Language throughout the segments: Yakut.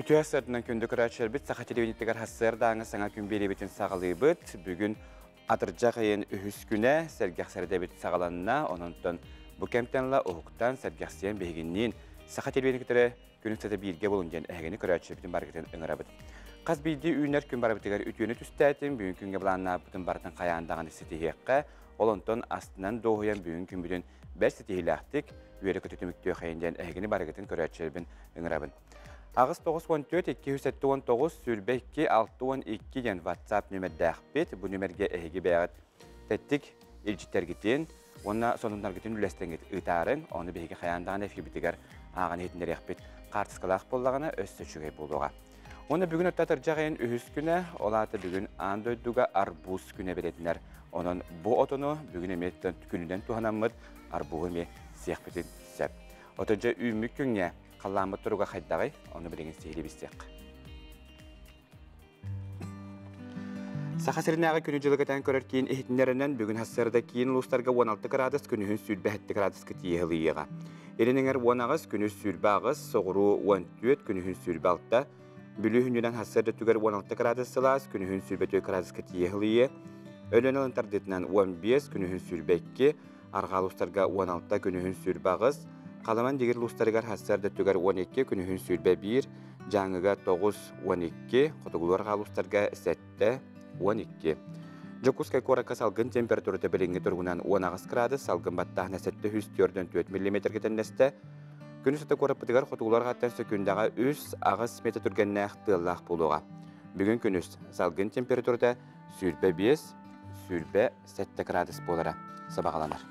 Үтүө сарсыарданан күндү көрөөччүлэрбит саха телевидениетигэр сарсыардааҥы саҥа күн биэриибитин саҕалыыбыт. Бүгүн атырдьах ыйын үһүс күнэ сэргэх сэрэдэбит саҕаланна. Ононтон бу кэмтэн ыла уһуктан сэргэхсийэн биһигинниин саха телевидениетигэр күн устата бииргэ буолун диэн эһигини көрөөччүлэрбитин барыгытын ыҥырабыт. Хас биирдии үүнэр күн барыбытыгар үтүөнү түстээтин, бүгүн күҥҥэ былааннаабытын барытын хайаан даҕаны ситиһиэххэ, ол онтон астынан дуоһуйан бүгүн күммүтүн бэрт ситиһиилээхтик үөрэ-көтө түмүктүөххэйин диэн эһигини барыгытын көрөөччүлэрбин ыҥырабын. 8 94 279 22 62 диэн WhatsApp нүмердээхпит. Бу нүмергэ эһиги бэйэҕит тэттик илдьиттэргитин уонна сонуннаргытын үллэстэҥҥит ыытаарыҥ. Ону биһиги хайаан даҕаны эфирбитигэр ааҕан иһитиннэриэхпит. Хаартыскалаах буоллаҕына өссө үчүгэй буолуоҕа. Уонна бүгүн өттө атырдьах ыйын үһүс күнэ, ол аата бүгүн аан дойдуга арбуз күнэ бэлиэтэнэр. Онон бу отону бүгүн эмиэ күнүнэн туһанаммыт арбуһу эмиэ сиэхпитин сөп. Отон дьэ үүммүт күҥҥэ халлааммыт туруга хайдаҕый? Ону билигин сиһилии билсиэххэ. Саха сиринээҕи күнү-дьылы кэтээн көрөр киин иһитиннэринэн бүгүн сарсыарда киин улуустарга 16 градус, күнүһүн 27 градуска тиийэ ылыйыаҕа. Илин эҥэр 18, күнүс 28, соҕуруу 14, күнүһүн 26, Бүлүү хүнүнэн сарсыарда өттүгэр 16 градус сылаас, күнүһүн 24 градуска тиийэ ылыйыа. Өлүөнэ ылын тардыытынан 15, күнүһүн 22, арҕаа улуустарга 16, күнүһүн 28, Халаман дигир улуустарыгар сарсыарда өттүгэр 12, күнүһүн 21, Дьааҥыга 9, 12, хотугулуу арҕаа улуустарга 7, 12. Дьокуускай куоракка салгын температурата билиҥҥи туругунан 18 градус, салгын баттааһына 744 миллиметргэ тэннэстэ. Күнүс ата куораппытыгар хотугулар аттан сөкүүндэҕэ 3-8 метр түргэннээх тыаллаах буолуоҕа. Бүгүн күнүс салгын температурата 25, 27 градус буолара сабаҕаланар.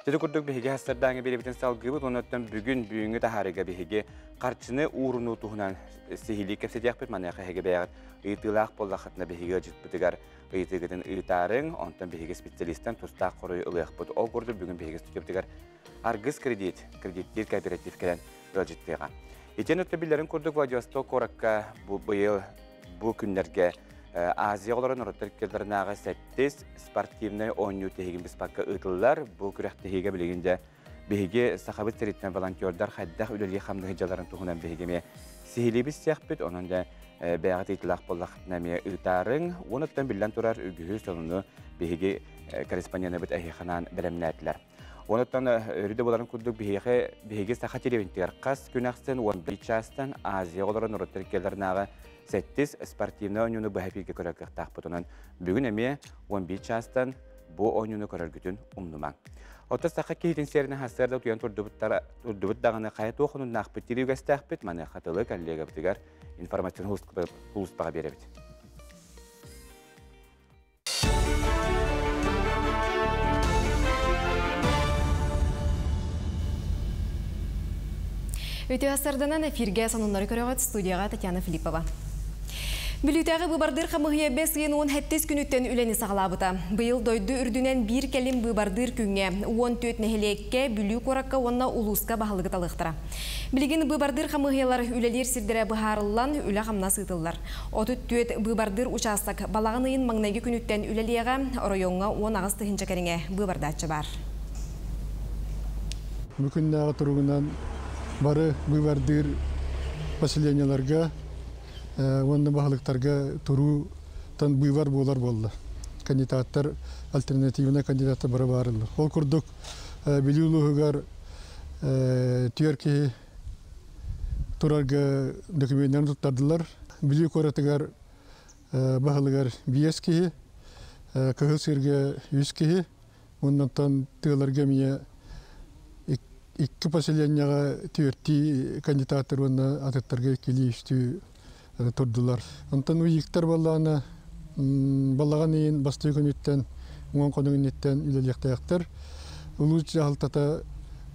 Ити курдук биһиги сарсыардааҥы биэрэбитин салгыыбыт уонна бүгүн бүгүҥҥү таһаарыыга биһиги харчыны уурунуу туһунан сиһилии кэпсэтиэхпит. Маныаха эһиги бэйэҕит ыйытыылаах буоллаххытына биһиги ыалдьыппытыгар ыйытыыгытын ыытаарыҥ, онтон биһиги специалистан тустаах хоруйу ылыахпыт. Ол курдук бүгүн биһиги студиябытыгар Аргыс кредит, кредиттиир кооператив кэлэн ыалдьыттыаҕа. Итиэн өттө биллэрин курдук Владивосток куоракка бу быйыл бу күннэргэ Азия оҕолоро норуоттар иккилэринээҕи сэттис спортивнай оонньуу тиһигин быспакка ыытыллар. Бу күрэхтэһиигэ билигин дьэ биһиги Сахабыт сириттэн волонтердар хайдах үлэлии хамнаһы дьаларын туһунан биһиги эмиэ сиһилии билсиэхпит. Онон дьэ бэйэҕит ыйытылаах буоллаххытына эмиэ ыытаарыҥ. Уонуттан биллэн турар үгүһү сонуну биһиги корреспонденабыт эһиэхэ бэлэмнээтилэр. Онуттан өрүдэ буоларын курдук биһиэхэ биһиги саха телевидениетигэр хас күн ахсын 11 чаастан Азия оҕолоро норуоттар иккилэринээҕи сэттис спортивнай оонньууну быһа эфиргэ көрөр кыахтаахпыт. Онон бүгүн эмиэ 11 чаастан бу оонньууну көрөргүтүн умнумаҥ. Оттон саха киһитин сиэринэн сарсыарда утуйан турдубут даҕаны хайа туох онуннаахпыт диир үгэстээхпит. Маныаха тылы коллегабытыгар информационнай сулууспаҕа биэрэбит. Үтүө сарданан эфиргэ сонуннары көрөҕүт студияға Татьяна Филиппова. Бүлүүтээҕи быыбардыыр хамыыһыйа бэс ыйын 17 күнүттэн үлэни саҕалаабыта. Быйыл дойду үрдүнэн биир кэлим быыбардыыр күҥҥэ 14 нэһилиэккэ, Бүлүү куоракка уонна улууска баһылыгы талыахтара. Билигин быыбардыыр хамыыһыйалар үлэлиир сирдэрэ быһаарыллан, үлэ-хамнас ыытыллар. 34 быыбардыыр учаастак балаҕан ыйын маҥнайгы күнүттэн үлэлиэҕэ, оройуоҥҥа 18 тыһыынча кэриҥэ быыбардааччы баар. Бу күннээҕи туругунан бары быыбардыыр поселениеларга уонна баһылыктарга туруутан быыбар буолар буолла. Кандидаттар, альтернативнай кандидаттар бары баарылар. Ол курдук Бүлүү улууһугар түөрт киһи турарга документарын туттардылар. Бүлүү куоратыгар баһылыгар биэс киһи, Кыһыл Сыырга үс киһи, оннуттан тыаларга эмиэ икки поселенияҕа түөртүү кандидаттар уонна атыттарга иккилии үстүү турдулар. Онтон уйиктар буоллаҕына балаҕан ыйын бастакы күнүттэн уон хонук инниттэн үлэлиэхтээхтэр. Улуус дьаһалтата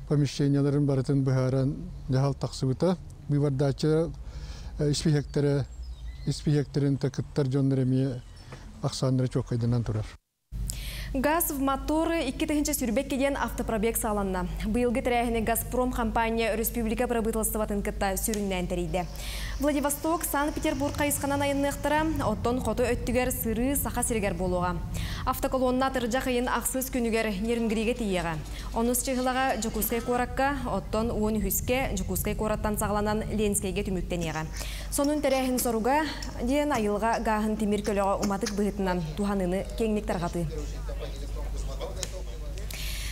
помещениеларын барытын быһааран дьаһал тахсыбыта. Быыбардааччы испииһэктэрэ испииһэктэрин кыттар дьоннор эмиэ ахсааннара чуоккайданан турар. Газ в моторы 2022 диэн автопробег саҕаланна. Быйылгы тэрээһини «Газпром» компания республика бырабыыталыстыбатын кытта сүрүннээн тэрийдэ. Владивосток, Санкт-Петербург хайысханан айанныахтара, оттон хоту өттүгэр сырыы Саха сиригэр буолуоҕа. Автоколонна атырдьах ыйын ахсыс күнүгэр Нерюнгригэ тиийиэҕэ. Онус чыһылаҕа Дьокуускай куоракка, оттон 13-үскэ Дьокуускай куораттан саҕаланан Ленскэйгэ түмүктэниэҕэ. Сонун тэрээһин соруга диэн айылҕа гааһын тимир көлөҕө уматык быһыытынан туһаныыны киэҥник тарҕатыы.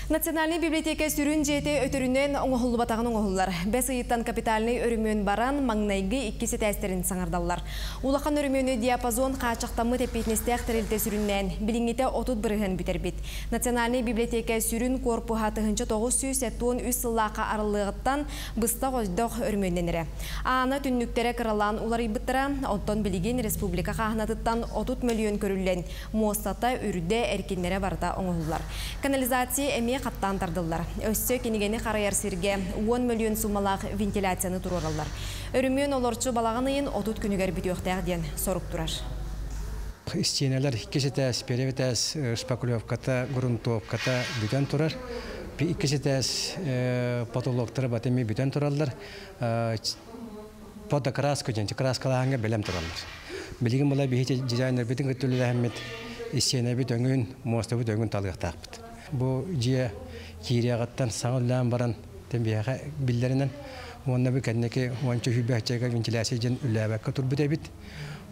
Национальнай библиотека сүрүн дьиэтэ өтөрүнэн оҥоһуллубатаҕын оҥоһуллар. Бэс ыйыттан капитальнай өрөмүөн баран, маҥнайгы иккис этээстэрин саҥардаллар. Улахан өрөмүөнү диапазон хааччахтаммыт эппиэтинэстээх тэрилтэ сүрүннээн, билиҥҥитэ 30% бүтэрбит. Национальнай библиотека сүрүн куорпуһа 1973 сыллаахха арыллыаҕыттан быстах-ойдох өрөмүөннэнэрэ. Аана түннүктэрэ кыралаан уларыйбыттара, оттон билигин республика хааһынатыттан 30 мөлүйүөн көрүллэн, муостата, үрдэ, эркиннэрэ барыта оҥоһуллар. Канализация эмиэ хаттаан тардыллар. Өссө кинигэни харайар сиргэ 10 мөлүйүөн суммалаах вентиляцияны туруораллар. Өрөмүөн олорчу балаҕан ыйын 30 күнүгэр бүтүөхтээх диэн сорук турар. Истиэнэлэр иккис этээс, первый этээс шпаклевката, грунтовката бүтэн турар. Иккис этээс потолоктара батыми бүтэн тураллар. Под окраску диэн краскалааһыҥҥа бэлэм тураллар. Билигин була биһи дизайнер битин кыттыллаһыммыт истиэнэбит өҥүн, муостабыт өҥүн талыахтаахпыт. Бу дьиэ киириэҕиттэн саҥа үлэлээн баран тэмбиэхэ биллэринэн уонна бу кэнники уонча сүүрбэччэгэ вентиляция дьэн үлэлээбэккэ турбут эбит.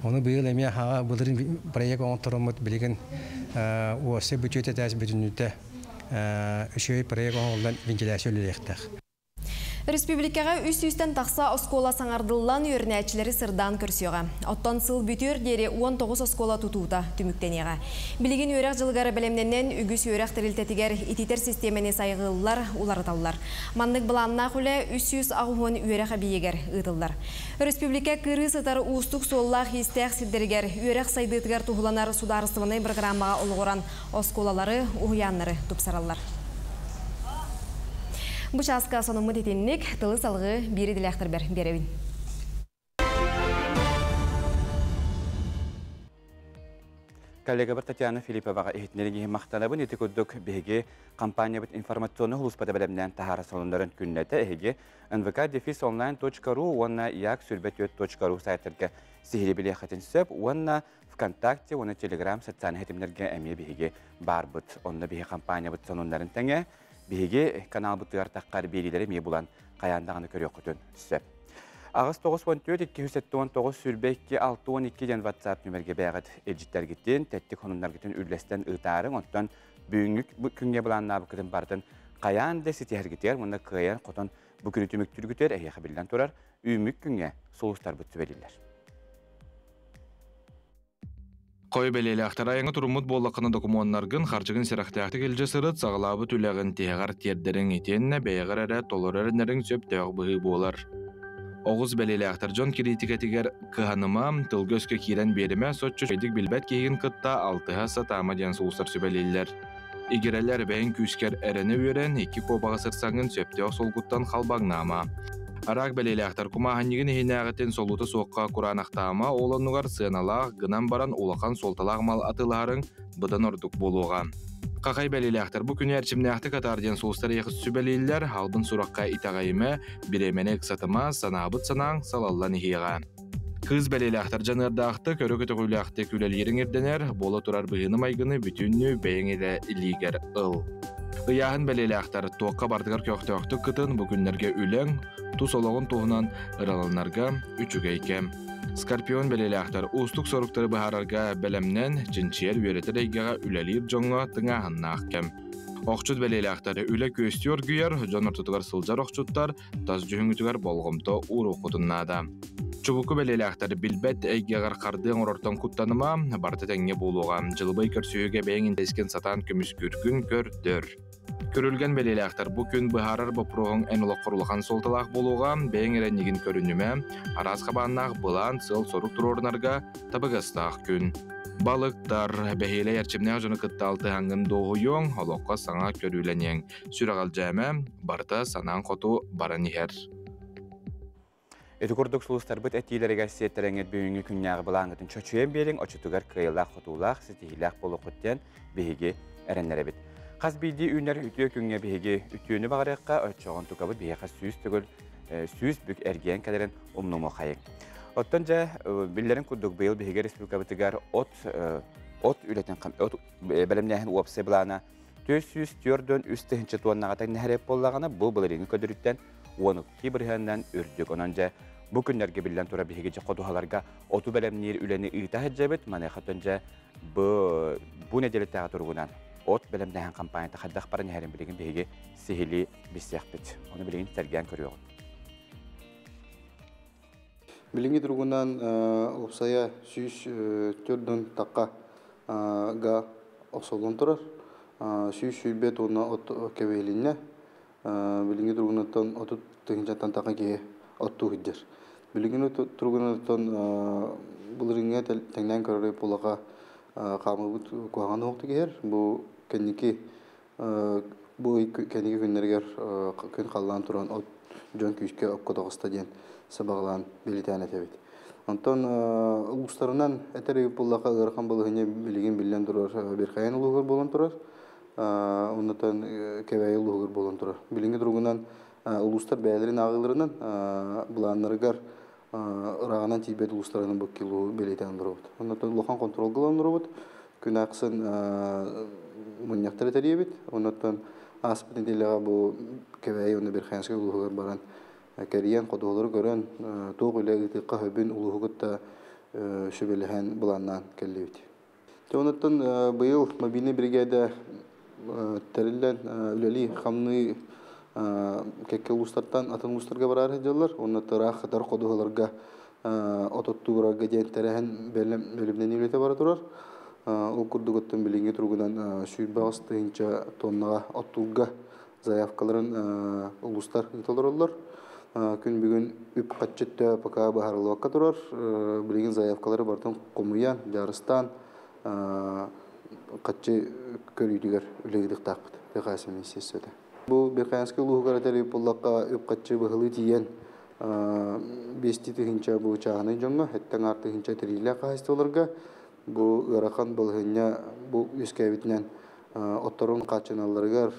Ону быйыл эмиэ хаҕа былырын проект оҥортороммут билигин уосы бүтүөт этээс бүтүннүүтэ үчүгэй проект оҥоһуллан вентиляция үлэлиэхтээх. Республикаҕа 300-тэн тахса оскуола саҥардыллан үөрэнээччилэри сырдаан көрсүөҕэ. Оттон сыл бүтүөр диэри 19 оскуола тутуута түмүктэниэҕэ. Билигин үөрэх дьылыгар бэлэмнэнэн үгүс үөрэх тэрилтэтигэр ититэр систиэмэни сайҕыыллар, уларыталлар. Маннык былааннаах үлэ 380 үөрэх эбийиэгэр ыытыллар. Республика кырыы сытар уустук суоллаах иистээх сирдэригэр үөрэх сайдыытыгар туһуланар судаарыстыбаннай программаҕа олоҕуран оскуолалары, уһуйааннары тупсараллар. Бу чааска сонуммут итинник тылы салгыы биир идэлээхтэрбэр биэрэбин. Коллегабар Татьяна Филипповаҕа иһитиннэриҥ махтанабын. Ити курдук биһиги компаниябыт информационный сулууспата бэлэмнээн таһаара сонуннарын күннэтэ эһиги nvk-онлайн.ru уонна як 24.ru сайтарга сиһилии билиэххитин сөп уонна ВКонтакте уонна Телеграм социальнай ситимнэргэ эмиэ биһиги баарбыт. Онно биһи компаниябыт сонуннарын тэҥэ биһиги каналбытыгар таххар биэриилэри эмиэ булан хайаан даҕаны көрүөххүтүн сөп. Аҕыс 94 279 22 62 диэн WhatsApp нүмергэ бэйэҕит илдьиттэргитин, тэттик сонуннаргытын үллэстэн ыытаарыҥ, оттон бүгүҥҥү күҥҥэ былааннаабыккытын барытын хайаан да ситиһэргитигэр уонна кыайан хотон бу күнү түмүктүүргүтүгэр эһиэхэ биллэн турар үүммүт күҥҥэ сулустарбыт сүбэлииллэр. Хой бэлиэлээхтэр айаҥҥа туруммут буоллаххына докумуоннаргын, харчыгын сэрэхтээхтик илдьэ сырыт, саҕалаабыт үлэҕин тиһэҕэр тиэрдэриҥ итиэннэ бэйэҕэр эрэ толору эрэнэриҥ сөптөөх быһыы буолар. Оҕус бэлиэлээхтэр дьон кириитикэтигэр кыһаныма, тылга-өскө киирэн биэримэ, соччо үчүгэйдик билбэт киһигин кытта алтыһа сатаама диэн сулустар сүбэлииллэр. Игирэлэр бэйэҥ күүскэр эрэнэ үөрэн, икки куобаҕы сырсаҥҥын сөптөөх суолгуттан халбаҥнаама. Араак бэлиэлээхтэр кумааһынньыгын иһинээҕитин солуута суохха кураанахтаама, ол оннугар сыаналаах, гынан баран улахан суолталаах мал атыылаһарыҥ быдан ордук буолуоҕа. Хахай бэлиэлээхтэр бу күнү эрчимнээхтик атаар диэн сулустар эйиэхэ сүбэлииллэр, албын сурахха итэҕэйимэ, бириэмэни ыксатыма, санаабыт санааҥ салаллан иһиэҕэ. Кыыс бэлиэлээхтэр дьаныардаахтык, өрө көтөҕүүлээхтик үлэлиириҥ ирдэнэр, буола турар быһыыны-майгыны бүтүннүү бэйэҥ илэ илиигэр ыл. Ыйааһын бэлиэлээхтэр туохха барытыгар көхтөөхтүк кытын, бу күннэргэ үлэҥ, тус олоҕун туһунан ыраланарга үчүгэй кэм. Скорпион бэлиэлээхтэр уустук соруктары быһаарарга бэлэмнэн, чинчийэр үөрэтэр эйгэҕэ үлэлиир дьоҥҥо тыҥааһыннаах кэм. Охчут бэлиэлээхтэр үлэ күөстүү оргуйар, дьон ортотугар сылдьар охчуттар тас дьүһүҥҥүтүгэр болҕомто ууруоххутун наада. Чубуку бэлиэлээхтэр билбэт эйгэҕэр хардыы оҥорортон куттаныма, барыта тэҥҥэ буолуоҕа. Дьылыбай көрсүһүүгэ бэйэҥ интэриэскин сатаан көмүскүүргүн көрдөр. Көрүлгэн бэлиэлээхтэр бу күн быһаарар боппуруоһуҥ эн олоххор улахан суолталаах буолуоҕа, бэйэҥ эрэ иннигин көрүнүмэ, араас хабааннаах былаан, сыал-сорук туруорунарга табыгастаах күн. Балыктар, бэһиэлэй эрчимнээх дьону кытта алтыһаҥҥын дуоһуйуоҥ, олоххо саҥа көрүүлэниэҥ. Сүрэҕэлдьээмэ, барыта санааҥ хоту баран иһэр. Ити курдук сулустарбыт этиилэригэр сиэттэрэҥҥит бүгүҥҥү күннээҕи былааҥҥытын чочуйан биэриҥ, оччотугар кыайыылаах-хотуулаах, ситиһиилээх буолуоххут диэн биһиги эрэннэрэбит. Хас биирдии үүнэр үтүө күҥҥэ биһиги үтүөнү баҕарыахха, оччоҕун тукабыт биһиэхэ 100 төгүл 100 бүк эргийэн кэлэрин умнумуоххайыҥ. Оттон дьэ, биллэрин курдук быйыл биһиги республикабытыгар от от үлэтин от бэлэмнээһин уопсай былаана 443 тыһыынча туоннаҕа тэҥнэһэр буоллаҕына, бу былырыыҥҥы көрдөрүүттэн 12 бырыһыанынан үрдүк. Онон дьэ бу күннэргэ биллэн турар биһиги дьэ ходуһаларга оту бэлэмниир үлэни ыыта сылдьабыт. Маныаха дьэ бу нэдиэлэтээҕи туругунан от бэлэмнээһин кампанията хайдах баран иһэрин билигин биһиги сиһилии билсиэхпит. Ону билигин сэргээн көрүөҕүн. Билиҥҥи туругунан уопсайа 104 тахха га охсуллан турар. 120 тонна от кэбиһилиннэ. Билиҥҥи туругунан 30 тыһыынчаттан тахха киһи оттуу сылдьар. Билиҥҥи туругунан былырыыҥҥа тэҥнээн көрөр буоллахха хаамыыбыт куһаҕан уһуктук иһэр. Бу кэнники бу кэнники күннэригэр күн халлаан туран от дьон күүскэ окко тоҕуста диэн сабаҕалаан бэлиэтээн этэбит. Онтон улуустарынан этэр буоллахха ыарахан балаһыанньа билигин биллэн турар Берхайан улууһугар буолан турар. Оннотон Кэбээйи улууһугар буолан турар. Билиҥҥи туругунан улуустар бэйэлэрин ааҕыыларынан былааннарыгар ырааҕынан тиийбэт улуустарынан бу кило бэлиэтээн олоробут. Оннотон улахан контролга ылан олоробут. Күн ахсын мунньахтары тэрийэбит. Оннотон ааспыт нэдиэлэҕэ бу Кэбээйи уонна Берхаянскай улууһугар баран кэрийэн, ходуһалары көрөн, туох үлэ ыытыахха сөбүн улууһу кытта сүбэлэһэн былааннаан кэллибит. Онуттан быйыл мобильный бригада тэриллэн үлэлии хамныы кэккэ улуустартан атын улуустарга бараар сылдьаллар. Онно ыраах хатар ходуһаларга от оттуурарга диэн тэрээһин бэлэмнэнии үлэтэ бара турар. Ол курдук оттон билиҥҥи туругунан 108 тыһыынча тоннаҕа оттуурга заявкаларын улуустар ыыталар. Күн бүгүн үп хаччыт пока баһарылыбакка турар. Билигин заявкалары бартын хомуйан, дьарыстаан хаччы көрүүтүгэр үлэгидиктаахпыт. Техас министерствота. Бу Берхаянскай улууһугар этэр буоллахха үп хаччы быһылыы тиийэн 5 тыһыынча бу чааһынай дьоҥҥо, эттэн аар тыһыынча тэриллээх хаһайыстыбаларга бу ыарахан балаһыанньа бу үөскээбитинэн отторун хааччыналларыгар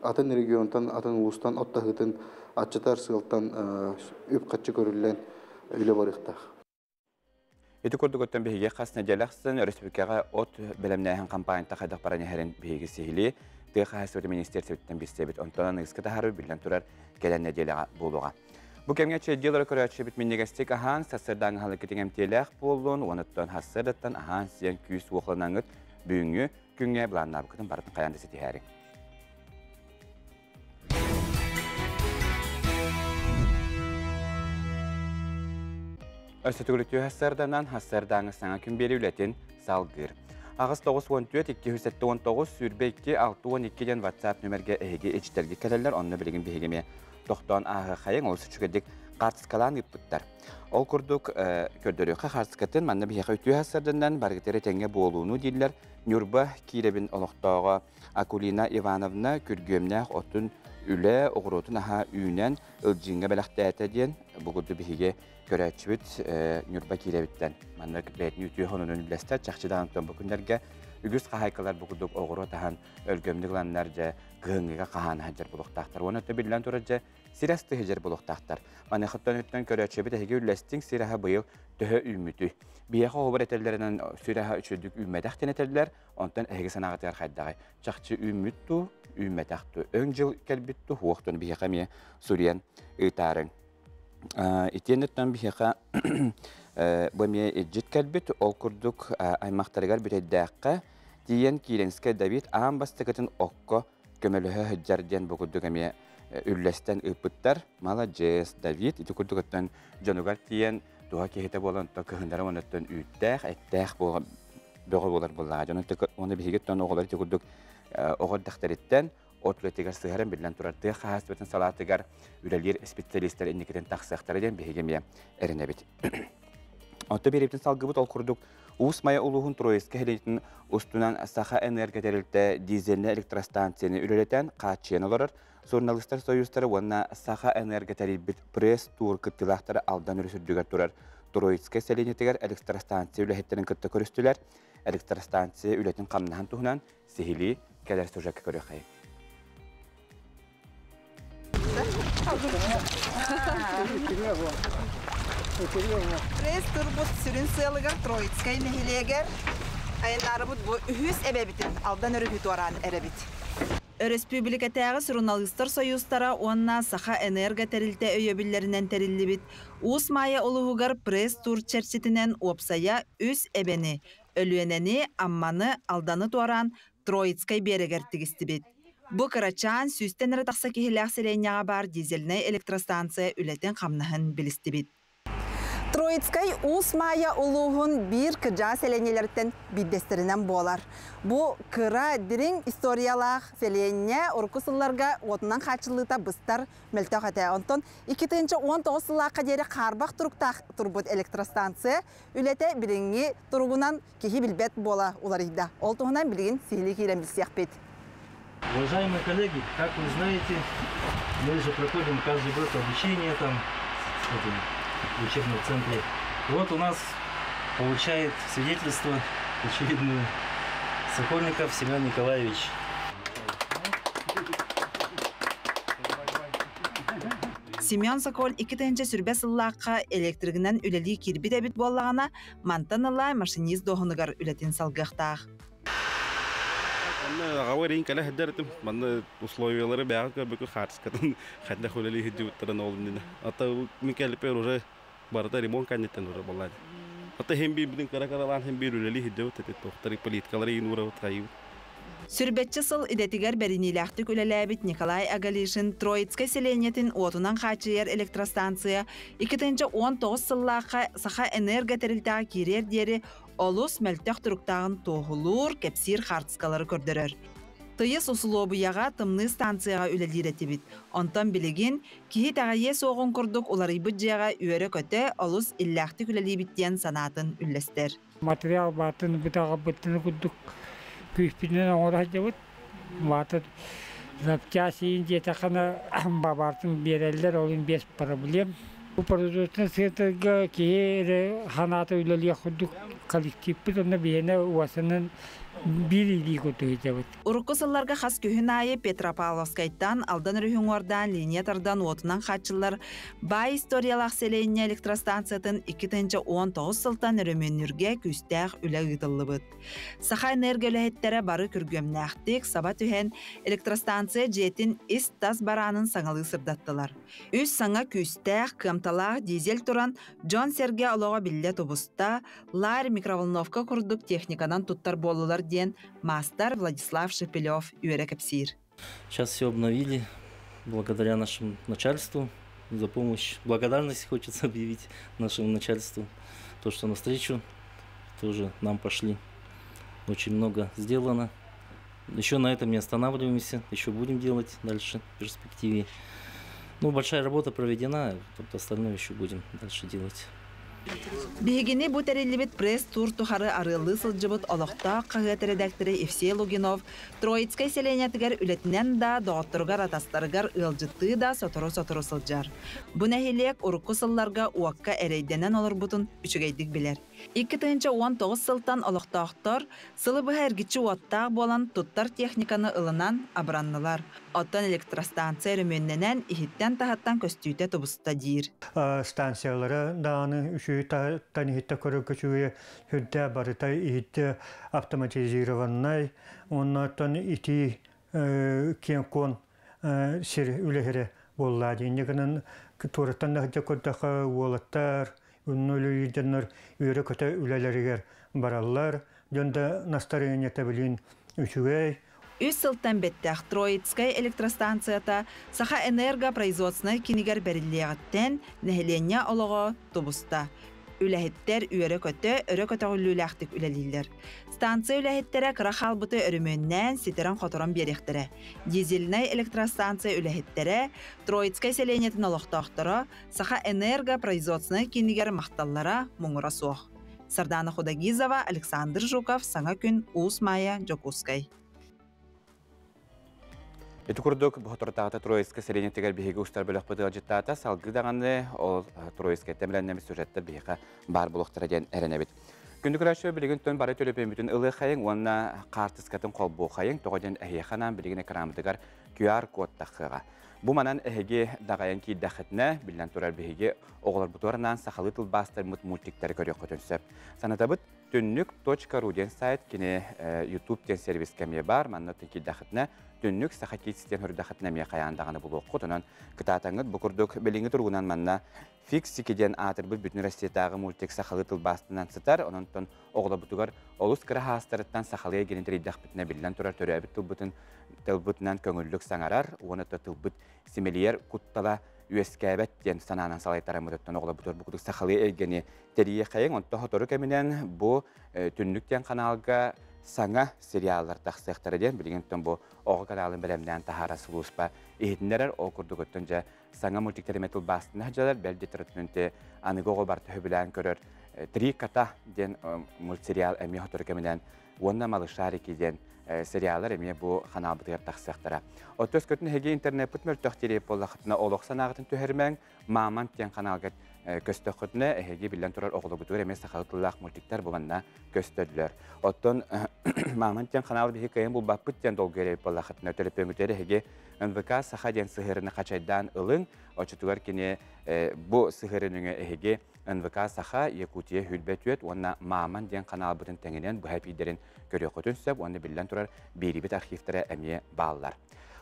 атын регионтан, атын улуустан от таһыытын аччатар сыалтан үп хаччы көрүллэн үлэ барыахтаах. Ити курдук оттон биһиги хас нэдиэлэ ахсын өрөспүүбүлүкэҕэ от бэлэмнээһин кампанията хайдах баран иһэрин биһиги сиһилии тыа хаһаайыстыбатын министиэристибэтиттэн билсэбит. Онтон аныгыскы таһаарыы биллэн турар кэлэн нэдиэлэҕэ буолуоҕа. Бу кэмҥэ чэйдиэлэри көрөөччүбүт минньигэстик аһаан, сарсыардааҥы аһылыккытын эмтиэлээх буоллун, уонуттан сарсыардаттан аһаан сиэн күүс уохланаҥҥыт бүгүҥҥү күҥҥэ былааннаабыккытын барытын хайаан да ситиһээриҥ. Өссө төгүрүктүү хассарданан хассардааҥы саҥа күн биэри үлэтин салгыыр. Аҕыс 94 279 22 62 диэн WhatsApp нөмерге эһиги ичтерге кэлэллэр, онно билигин биһиги эмиэ тохтоон ааһыаххайыҥ, олус үчүгэйдик хаартыскалаан ыыппыттар. Ол курдук көрдөрүөххэ хаартыскатын манна биһиэхэ үтүө хассарданан барыгытыгар этэҥҥэ буолууну дииллэр. Ньурба Киирэбин олохтооҕо Акулина Ивановна күргүөмнээх отун үлэ оҕуруотун аһа үүнэн Ылдьыыҥҥа бэлэхтээтэ диэн бу курдук биһиги көрөөччүбүт Ньурба Киирэбиттэн маннык бэйэтин үтүө хонунун үллэстэр. Чахчы даҕаны бу күннэргэ үгүс хаһаайкалар бу курдук оҕуруот аһан өлгөмнүк ыланнар дьэ кыһыҥҥыга хаһаана сылдьар буолуохтаахтар. Уонна өттө биллэн турар дьэ сир астыы сылдьар буолуохтаахтар. Маныахаттан өттөн көрөөччүбүт эһиги үллэстиҥ сир аһа быйыл төһө үүммүтүй. Биһиэхэ оҕобор этэллэринэн сир аһа үчүгүйдүк үүммэтэх диэн этэллэр, онтон эһиги санааҕытыгар хайдаҕай? Чахчы үүммүт туу, үүммэтэх туу, өҥ дьыл кэлбит туу, хуохтун биһиэхэ эмиэ суруйан ыытаарыҥ. Итиэннэттэн биһиэхэ бу эмиэ илдьит кэлбит, ол курдук аймахтарыгар бүтэйдээххэ тиийэн Киирэнскэй Давид аан бастакытын окко көмөлөһө сылдьар диэн бу курдук эмиэ үллэстэн ыыппыттар. Маладьыас Давид ити курдук оттон дьонугар тиийэн туһа киһитэ буолан то кыһыннара онуттан үүттээх, эттээх бөҕө буолар буоллаҕа. Дьонун уонна биһиги оттон оҕолор ити курдук оҕо эрдэхтэриттэн от үлэтигэр сыһарын биллэн турар тыа хаһаайыстыбатын салаатыгар үлэлиир специалистэр инникитин тахсыахтара диэн биһиги эмиэ эрэнэбит. Онто биэриибитин салгыбыт ол курдук Уус Майа улууһун Троицкай нэһилиэгин устунан Саха Энерго тэрилтэ дизельнэй электростанцияны үлэлэтэн хааччыйан олорор Суруналыыстар союзтара уонна Саха Энерго тэрийбит пресс-тур кыттыылаахтара Алдан өрүс үрдүгэр турар Троицкай сэлиэнньэтигэр электростанция үлэһиттэрин кытта көрүстүлэр. Электростанция үлэтин хамнаһын туһунан сиһилии кэлэр сюжекка көрүөххэйиҥ. Пресс-турбут сүрүн сыалыгар Троицкай нэһилиэгэр Айаннаарыбыт бу үһүс эбэбитин Алдан өрүһү туораан эрэбит. Өрөспүүбүлүкэтээҕи суруналыыстар сойуустара уонна Саха Энерго тэрилтэ өйөбүллэринэн тэриллибит Уус Маайа улууһугар пресс-тур чэрчитинэн уопсайа үс эбэни, Өлүөнэни, Амманы, Алданы туораан Троицкай биэрэгэр тигистибит. Бу кырачаан сүүстэн эрэ тахса киһилээх сэлиэнньэҕэ баар дизельнэй электростанция үлэтин-хамнаһын билистибит. Троицкай Уус Маайа улууһун биир кырдьаҕас сэлиэнньэлэриттэн биирдэстэринэн буолар. Бу кыра, дириҥ историялаах сэлиэнньэ урукку сылларга уотунан хааччыллыыта быстар мөлтөх этэ. Онтон 2019 сыллаахха диэри хаарбах туруктаах турбут электростанция үлэтэ билиҥҥи туругунан киһи билбэт буола уларыйда. Ол туһунан билигин сиһилии киирэн билсиэхпит. Уважаемые коллеги, как вы знаете, мы же проходим каждый год обучение там, в этом учебном центре. Вот у нас получает свидетельство очередное Сокольников Семен Николаевич. Семен Соколь 2020 сыллаахха электригинэн үлэлии киирбит эбит буоллаҕына, мантан ыла машинист дуоһунугар үлэтин салгыахтаах. Онно аҕабар иин кэлэ сылдьар этим. Манна условиялары бэйэҕэ көрбүккүн хаартыскатын хайдах үлэлии сылдьыбыттарын ол иннинэ. Ата мин кэлиппэр уже барыта ремонт кэнниттэн уже буолла. Ата иһин биирбитин кыра-кыралаан иһин биир үлэлии сылдьабыт эти туохтары политикалары иин уурабыт хайыбыт. Сүрбэччэ сыл идэтигэр бэриниилээхтик үлэлээбит Николай Агалишин Троицкай сэлиэнньэтин уотунан хааччыйар электростанция 2019 сыллаахха Саха Энерго тэрилтэҕэ киириэр диэри олус мөлтөх туруктааҕын туоһулуур, кэпсиир хаартыскалары көрдөрөр. Тыйыс усулуобуйаҕа тымныы станцияҕа үлэлиир этибит. Онтон билигин киһи итэҕэйиэ суоҕун курдук уларыйбыт дьиэҕэ үөрэ-көтө олус иллээхтик үлэлиибит диэн санаатын үллэстэр. Материал баатын бытаҕырбыттын курдук күүспүтүнэн оҥоро сылдьабыт. Баатын запчасть диэтэххинэ бабаартын биэрэллэр, ол иһин без проблем. Бу производственнай центрга киһи эрэ санаата үлэлиэх курдук коллективпыт онно биһиэнэ уосанан биир илии курдук сылдьабыт. Урукку сылларга хас күһүн аайы Петропавловскайтан Алдан өрүһү уҥуордаан линия тардан уотунан хааччыллар баай историялаах сэлиэнньэ электростанциятын 2019 сылтан өрөмүөннүүргэ күүстээх үлэ ыытыллыбыт. Саха Энерго үлэһиттэрэ бары күргүөмнээхтик саба түһэн электростанция дьиэтин ис-тас бараанын саҥалыы сырдаттылар. Үс саҥа күүстээх, кыамталаах дизель туран дьон-сэргэ олоҕо биллэ тубуста, ларь микроволновка курдук техниканан туттар буоллулар диэн маастар Владислав Шепелев үөрэ кэпсиир. Сейчас все обновили благодаря нашему начальству за помощь. Благодарность хочется объявить нашему начальству. То, что навстречу тоже нам пошли. Очень много сделано. Еще на этом не останавливаемся, еще будем делать дальше в перспективе. Ну, большая работа проведена, тут остальное еще будем дальше делать. Биһигини бу тэриллибит пресс-тур тухары арыаллыы сылдьыбыт олохтоох хаһыат эрэдээктэрэ Евсей Лугинов Троицкай сэлиэнньэтигэр үлэтинэн да, доҕотторугар-атастарыгар ыалдьыттыы да сотору-сотору сылдьар. Бу нэһилиэк урукку сылларга уокка эрэйдэнэн олорбутун үчүгэйдик билэр. 2019 сылтан олохтоохтор сылы быһа эргиччи уоттаах буолан туттар техниканы ылынан абыраннылар. Оттон электростанция өрөмүөннэнэн иһиттэн-таһыттан көстүүтэ тубуста диир. Станциялара даҕаны үчүгэй таһыттан иһиттэ көрөргө үчүгэйэ сүрдээх барыта иһиттэ автоматизированнай оннооттон итии киэҥ-куон сир үлэһирэ буолла диэн гынан туораттан да сылдьа көрдөххө уолаттар онно үлэлиир дьоннор үөрэ-көтө үлэлэригэр бараллар дьон да настарыанньата билин үчүгэй. Үс сылтан бэттэх Троицкай электростанцията Саха Энерго производственнай кинигэр бэриллиэҕиттэн нэһилиэнньэ олоҕо тубуста. Үлэһиттэр үөрэ-көтө, өрө көтөҕүллүүлээхтик үлэлииллэр. Станция үлэһиттэрэ кыра хаалбыты өрөмүөннээн, ситэрэн-хоторон биэриэхтэрэ. Дизельнай электростанция үлэһиттэрэ, Троицкай сэлиэнньэтин олохтоохторо Саха Энерго производственнай киинигэр махталлара муҥура суох. Сардана Худогизова, Александр Жуков, Саҥа күн, Уус Маайа, Дьокуускай. Ити курдук, соторутааҕыта Троицкай сэлиэнньэтигэр биһиги устар бөлөхпүт ыалдьыттаата. Салгыы даҕаны ол Троицкайтан бэлэмнэммит сюжеттар биһиэхэ баар буолуохтара диэн эрэнэбит. Күндү көрөөччү билигин төн бары төлөпүөммүтүн ылыахайыҥ уонна хаартыскатын холбуохайыҥ. Тоҕо диэн эһиэхэ анаан билигин экранмытыгар QR код таххыаҕа. Бу манан эһиги даҕайан киирдэххитинэ, биллэн турар биһиги оҕолорбутугар сахалыы тылбаастармыт мультиктары көрүөххүтүн сөп. Санатабыт, түннүк.ру диэн сайт кини YouTube диэн сервис кэмиэ бар, манна киирдэххитинэ түннүк Саха Kids диэн хөрдэххитинэ эмиэ хайаан даҕаны булуоххут. Онон кытаатаҥҥыт бу курдук билиҥҥи туругунан манна Фиксики диэн аатырбыт бүтүн Россиятааҕы мультик сахалыы тылбаастынан сытар, ононтон оҕолорбутугар олус кыра хаастарыттан сахалыы эйгэни тэрийдэхпитинэ биллэн турар төрөөбүт тылбытын тылбытынан көҥүллүк саҥарар, уонна тылбыт симэлийэр куттала үөскээбэт диэн санаанан салайтараммытыттан оҕолорбутугар бу курдук сахалыы эйгэни тэрийиэхэйиҥ. Онто сотору кэминэн бу түннүк диэн каналга саҥа сериаллар тахсыахтара диэн билигин бу оҕо каналын бэлэмнээн таһаара сулууспа иһитиннэрэр. Ол курдук оттон дьэ саҥа мультиктери тылбаастына дьалар бэл диэтэр аныгы оҕо барта хөбүлээн көрөр Три кота диэн мультсериал эмиэ сотору кэминэн уонна Малышарики диэн сериаллар эмиэ бу ханаалбытыгар тахсыахтара. Оттос көтүн эһиги интернеппит мөлтөх тириэп буоллахытына олох санааҕытын түһэрмэҥ, Мамонт диэн каналга көстөххүтүнэ эһиги биллэн турар оҕолоргутугар эмиэ сахалыы тыллаах мультиктар бу манна көстөллөр. Оттон Мамонт диэн канал биһи кыайан булбаппыт диэн долгуйар буоллахытына төлөпүөҥҥүтүгэр эһиги НВК Саха диэн сыһыарыны хачайдаан ылыҥ, оччотугар кини бу сыһыарыныҥа эһиги НВК Саха, Якутия Хүлбэ түөт уонна Маман диэн каналбытын тэҥинэн быһа эпиирдэрин көрүөххүтүн сөп уонна биллэн турар биэрибит архивтара эмиэ бааллар.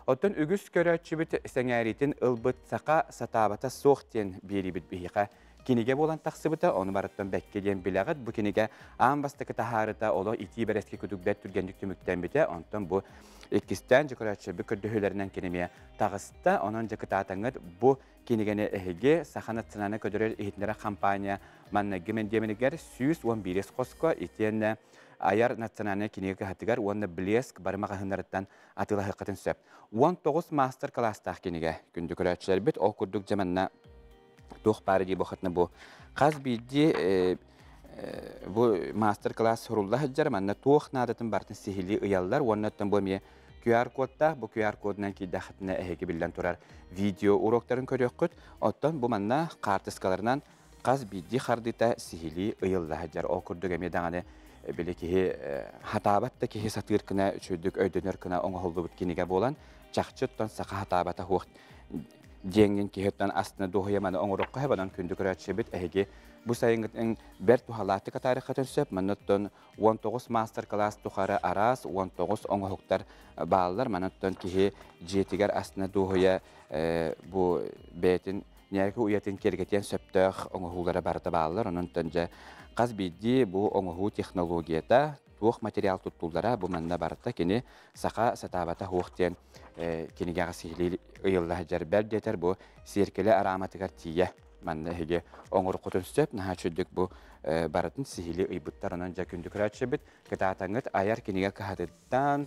Оттон үгүс көрөөччүбүт сэҥээриитин ылбыт Саха сатаабата суох диэн биэрибит биһиэхэ кинигэ буолан тахсыбыта, ону барыттан бэккэ диэн билэҕит. Бу кинигэ аан бастакы таһаарыта олох итии бэрэски күдүк түргэнник түмүктэммитэ. Онтон бу иккистээн дьэ көрөөччүбүт көрдөһүүлэринэн кинимиэ таҕыста. Онон дьэ кытаатаҥҥыт бу кинигэни эһиги Саха национальнай көдөрөр иһитиннэрэр компания манныгы мэндиэмэнигэр 111 хоско итиэннэ Айар национальнай кинигэ кыһатыгар уонна Блеск бары маҕаһыыннарыттан атыылаһыаххытын сөп. 19 мастер-класстаах кинигэ күндү көрөөччүлэрбит ол курдук дьэ манна туох баара дии буохатына бу хас биирдии бу мастер-класс сурулла сылдьар, манна туох наадатын барытын сиһилии ыйаллар уонна оттон бу эмиэ QR-кодтаах, бу QR-кодунан киирдэххитинэ эһиги биллэн турар видео уроктарын көрүөххүт. Оттон бу манна хаартыскаларынан хас биирдии хардыыта сиһилии ыйылла сылдьар. Ол курдук эмиэ даҕаны били киһи хатаабат да киһи сатыыр гына үчүгүйдүк өйдөнөр гына оҥоһуллубут кинигэ буолан чахчыттан саха хатаабата хуох диэҥҥин киһиттэн астына дуоһуйа маны оҥороххо хэбанан күндү көрөөччүбүт эһиги бу сайыҥҥытын бэрт туһалаахтык атаарыххытын сөп. Манныттан 19 мастер-класс тухары араас 19 оҥоһуктар бааллар. Манныттан киһи дьиэтигэр астына дуоһуйа бу бэйэтин ньээки уйатын киэргэтиэн сөптөөх оҥоһуулара барыта бааллар. Онон дьэ хас биирдии бу оҥоһуу технологията, туох материал туттуллара бу манна барыта кини Саха сатаабата хуох диэн кинигэҕэ сиһилии ыйылла сылдьар. Бэл диэтэр бу сиэркилэ арааматыгар тиийэ манна эһиги оҥоруккутун сөп. Наһаа үчүгүйдүк бу барытын сиһилии ыйбыттар. Онон дьэ күндү көрөөччүбүт кытаатаҥҥыт Айар кинигэ кыһатыттан,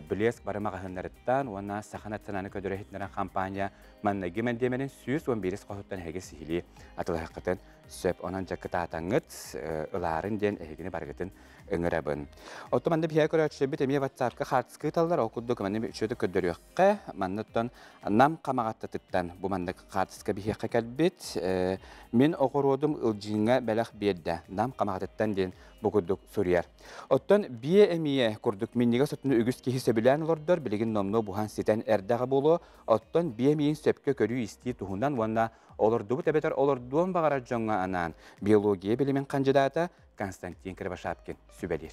Блеск бары маҕаһыыннарыттан уонна Саха национальнай көдөрө иһитиннэрэр компания манныгы мэндиэмэнин 111 хоһуттан эһиги сиһилии атыылаһыаххытын сөп. Онон дьэ кытаатаҥҥыт ылаарын диэн эһигини барыгытын ыҥырабын. Оттон манна биһиэхэ көрөөччүлэрбит эмиэ WhatsApp-ка хаартыска ыыталлар. Ол курдук манна үчүгэй көрдөрүөххэ. Манныттан Нам Хамаҕаттатыттан бу маннык хаартыска биһиэхэ кэлбит. Мин оҕуруодум Ылдьыыҥҥа бэлэх биэрдэ. Нам Хамаҕатыттан диэн бу курдук суруйар. Оттон биэ эмиэ курдук минньигэс отуну үгүс киһи сөбүлээн олордор, билигин номнуо буһан ситэн эрдэҕэ буолуо. Оттон биэ эмиийин сөпкө көрүү-истии туһунан уонна олордубут эбэтэр олордуон баҕарар дьоҥҥо анаан биология билимин хандьыдаата Константин Кривошапкин сүбэлиир.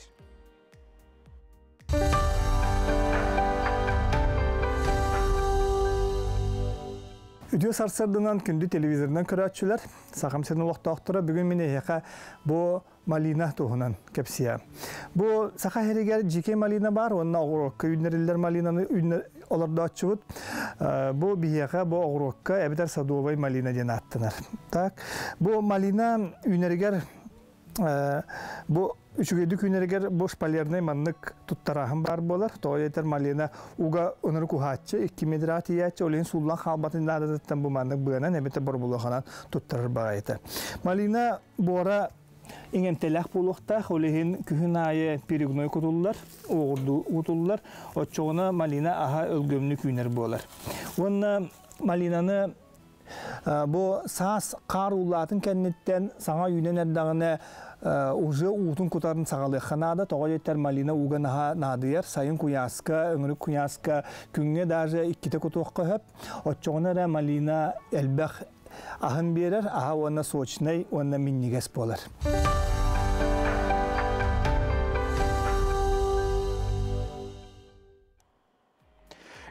Үтүө сарсыарданан күндү телевизорынан көрөөччүлэр, Сахам сирин олохтоохторо, бүгүн мин эһиэхэ бу малина туһунан кэпсиэ. Бу саха сиригэр дьиикэй малина бар уонна оҕуруокка үүннэриллэр малинаны олордооччубут. Бу биһиэхэ бу оҕуруокка эбэтэр садовай малина диэн ааттанар. Так, бу малина үүнэригэр бу үчүгэйдик үүнэригэр бу шпалернай маннык туттарааһын баар буолар. Тоҕо диэтэр малина уга ынырык уһааччы, 2 метр тиийээччи, ол иһин сууллан хаалбатын наадатыттан бу маннык быанан эбэтэр боробулуоханан туттарар баҕайыта. Малина буора иҥэмтэлээх буолуохтаах, ол иһин күһүн аайы перегной кутуллар, уоҕурдуу кутуллар, оччоҕуна малина аһа өлгөмнүк үүнэр буолар. Уонна малинаны Бу саас хаар ууллаатын кэнниттэн саҥа үүнэн эрдэҕинэ уже уутун кутарын саҕалыахха наада. Тоҕо диэтэр малина ууга наһаа наадыйар. Сайын куйааска, өҥүрүк куйааска күҥҥэ даже иккитэ кутуохха сөп. Оччоҕуна эрэ малина элбэх аһын биэрэр, аһа уонна сочнай уонна минньигэс буолар.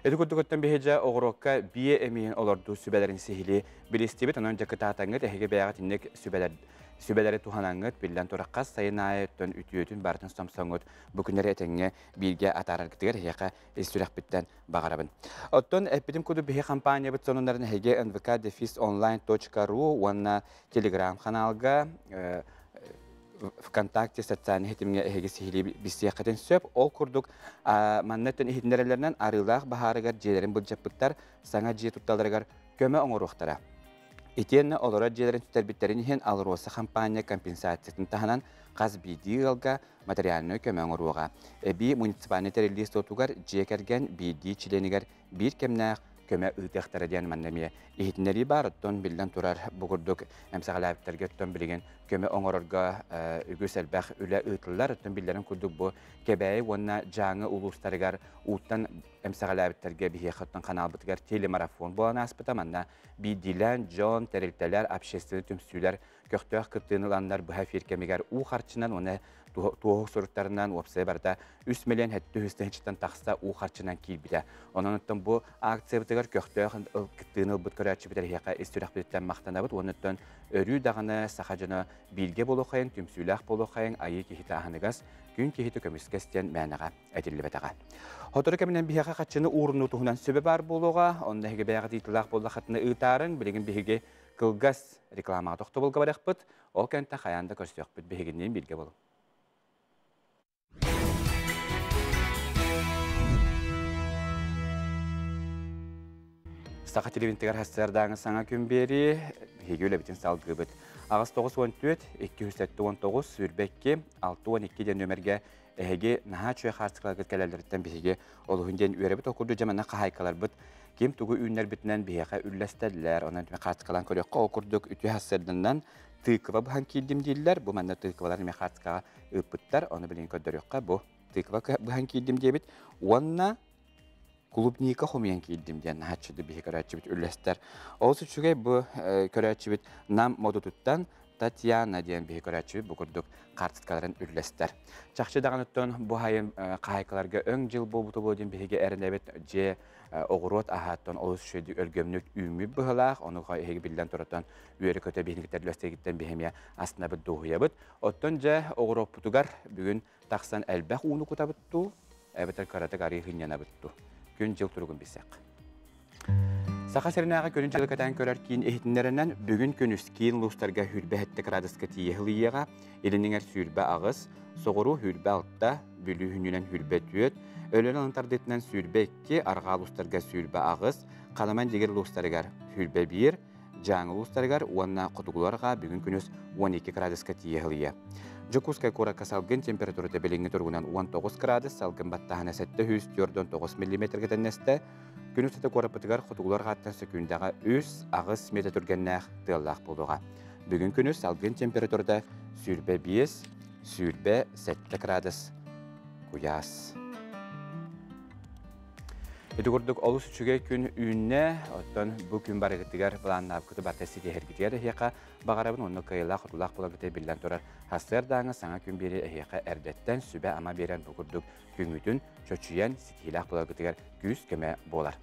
Ити курдук биһиги оҕуруокка бие эмиһин олордуу сүбэлэрин сиһилии билистибит, онон дьакытаатаҥҥыт эһиги бэйэҕит инник сүбэлэри туһанаҥҥыт, биллэн турар сайын аайы өттөн үтүөтүн барытын сомсоҥҥут бу күннэри этэҥҥэ бииргэ атаараргытыгар эһиэхэ ис сүрэхпиттэн баҕарабын. Оттон эппитим курдук биһи компаниябыт сонуннарын эһиги nvk-online.ru уонна телеграм-ханаалга ВКонтакте социальный ситимҥэ эһиги сиһилии билсиэххитин сөп. Ол курдук манна өттөн иһитиннэрэллэринэн арыылаах баһаарыгар дьиэлэрин былдьаппыттар саҥа дьиэ тутталарыгар көмө оҥоруохтара. Итиэннэ олорор дьиэлэрин сүтэрбиттэрин иһин АЛРОСА хампаанньа компенсациятын таһынан хас биирдии ыалга материальнай көмө оҥоруоҕа. Эбии муниципальнай тэриллии суотугар дьиэ кэргэн биирдии чилиэнигэр биир кэмнээх көмө ыытыахтара диэн манна эмиэ иһитиннэрии баар. Оттон биллэн турар бу курдук эмсэҕэлээбиттэргэ оттон билигин көмө оҥорорго үгүс элбэх үлэ ыытыллар. Оттон биллэрин курдук бу Кэбээйи уонна Дьааҥы улуустарыгар ууттан эмсэҕэлээбиттэргэ биһиэхэ оттон ханаалбытыгар телемарафон буолан ааспыта. Манна биирдиилээн дьон, тэрилтэлэр, общественнай түмсүүлэр көхтөөх кыттыыны ыланнар быһа эфир кэмигэр уу харчынан уонна туоһу суруктарынан уопсайа барыта 3 миллион 700 тыһыынчаттан тахса уу харчынан киирбитэ. Онон оттон бу акциябытыгар көхтөөх кыттыыны ылбыт көрөөччүбүт эһиэхэ ис сүрэхпититтэн махтанабыт. Уонна өрүү даҕаны саха дьоно бииргэ буолуоххайын, түмсүүлээх буолуоххайын, айыы киһитэ аһыныгас, күн киһитэ көмүскэс диэн мээнэҕэ этиллибэтэҕэ. Хотору кэминэн биһиэхэ хаччыны уурунуу туһунан сүбэ баар буолуоҕа, онно эһиги бэйэҕит ыытыылаах буоллаххытына ыытаарыҥ, билигин биһиги кылгас рекламаҕа тохтобулга барыахпыт, ол кэнтэ хайаан да көрсүөхпүт, биһигинниин бииргэ болуҥ. Саха телевизорыгар хассыардааҥы саҥа күн биэрии, биһиги үлэбитин салгыыбыт. Аҕыс 94, 279, 22, 62 диэн нөмергэ эһиги наһаа үчүгэй хаартыскаларгыт кэлэллэриттэн биһиги олуһун диэн үөрэбит. Ол курдук дьэ манна хаһаайкаларбыт ким тугу үүннэрбитинэн биһиэхэ үллэстэллэр. Онон хаартыскалаан көрүөххэ, ол курдук үтүө хассыарданан тыква быһан киирдим дииллэр. Бу манна тыквалар эмиэ хаартыскаҕа ыыппыттар. Ону билигин көрдөрүөххэ, бу тыква быһан киирдим диэбит. Уонна клубника хомуйан киирдим диэн наһааччыды биһи көрөөччүбүт үллэстэр. Ол үчүгэй бу көрөөччүбүт нам модутуттан Татьяна диэн биһи көрөөччүбүт бу курдук хаартыскаларын үллэстэр. Чахчы даҕаныттан бу хайын хаһаайкаларга өҥ дьыл буолбуту буолу диэн биһиги эрэнэбит дьиэ оҕуруот аһааттан олус үчүгэйдик өлгөмнүк үүммүт быһылаах, ону эһиги биллэн туратан үөрэ көтө биһиникитэр үллэстигиттэн биһимиэ астынабыт дуоһуйабыт. Оттон дьэ оҕуруоппутугар бүгүн тахсан элбэх ууну кутабыт дуу, эбэтэр кыратык арыы хынньанабыт дуу. Күн дьыл туругун билсэк. Саха сиринээҕи күнүн дьылы кэтээн көрөр киин иһитиннэринэн бүгүн күнүс киин улуустарга 27 градуска тиийэ сылыйыаҕа, илиниҥэр 28, соҕуруу 26, Бүлүү хүнүнэн 24, Өлөөн алын тардыытынан 22, арҕаа улуустарга 28, Халаман дьигир улуустарыгар 21, Дьааҥы улуустарыгар уонна хотугуларга бүгүн күнүс 12 градуска тиийэ сылыйыа. Дьокуускай куоракка салгын температурата билиҥҥи туругунан 19 градус, салгын баттааһына 749 миллиметргэ тэннэстэ. Күн устата куораппытыгар хотугулар хааттан сөкүүндэҕэ 3-8 метр түргэннээх тыаллаах буолуоҕа. Бүгүн күнүс салгын температурата 25, 27 градус куйаас. Ити курдук олус үчүгэй күн үүннэ, оттон бу күн барыгытыгар былааннаабыкыты барта ситиһэргитигэр эһиэхэ баҕарабын, онно кыайыылаах хотуулаах буоларгыты биллэн турар хассыардааҥы саҥа күн биэри эһиэхэ эрдэттэн сүбэ-ама биэрэн бу курдук күҥҥүтүн чочуйан ситиһиилээх буоларгытыгар күүс-көмө буолар.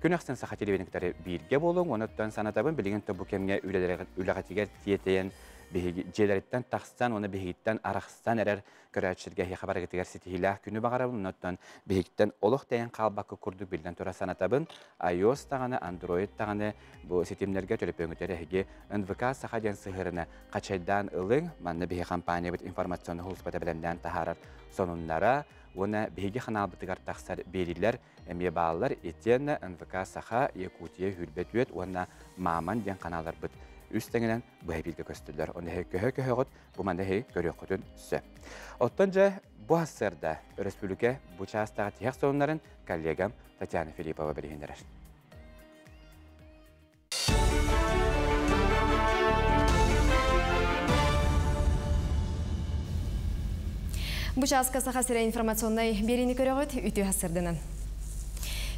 Күн ахсын Саха телевидениетыгар бииргэ буолуҥ, онуттан санатабын билигин бу кэмҥэ үлэҕитигэр тиэтэйэн биһиги дьиэлэриттэн тахсан уонна биһигиттэн арахсан эрэр көрөөччүлэргэ эһиэхэ барыгытыгар ситиһиилээх күнү баҕарабын, онуттан биһигиттэн олох тэйэн хаалбакка курдук биллэн тура санатабын. iOS даҕаны, Android даҕаны бу ситимнэргэ төлөпүөҥүтэр эһиги НВК Саха диэн сыһыарына хачайдаан ылыҥ, манна биһи компаниябыт информационный сулууспата бэлэмнээн таһаарар сонуннара уонна биһиги ханаалбытыгар тахсар биэриилэр эмиэ бааллар. Итиэннэ НВК Саха, Якутия, Хүрбэ Түөт уонна Маман диэн каналларбыт үс тэҥинэн быһа бииргэ көстөллөр. Оны эһи көһө-көһөҕүт, бу манна эһи көрүөххүтүн сөп. Оттон дьэ бу ассыарда өрөспүүбүлүкэ бу чаастаҕа тиһэх сонуннарын коллегам Татьяна Филиппова билиһиннэрэр. Бу чааска Саха сирэ информационнай биэриини көрөҕүт, үтүө сарсыарданан.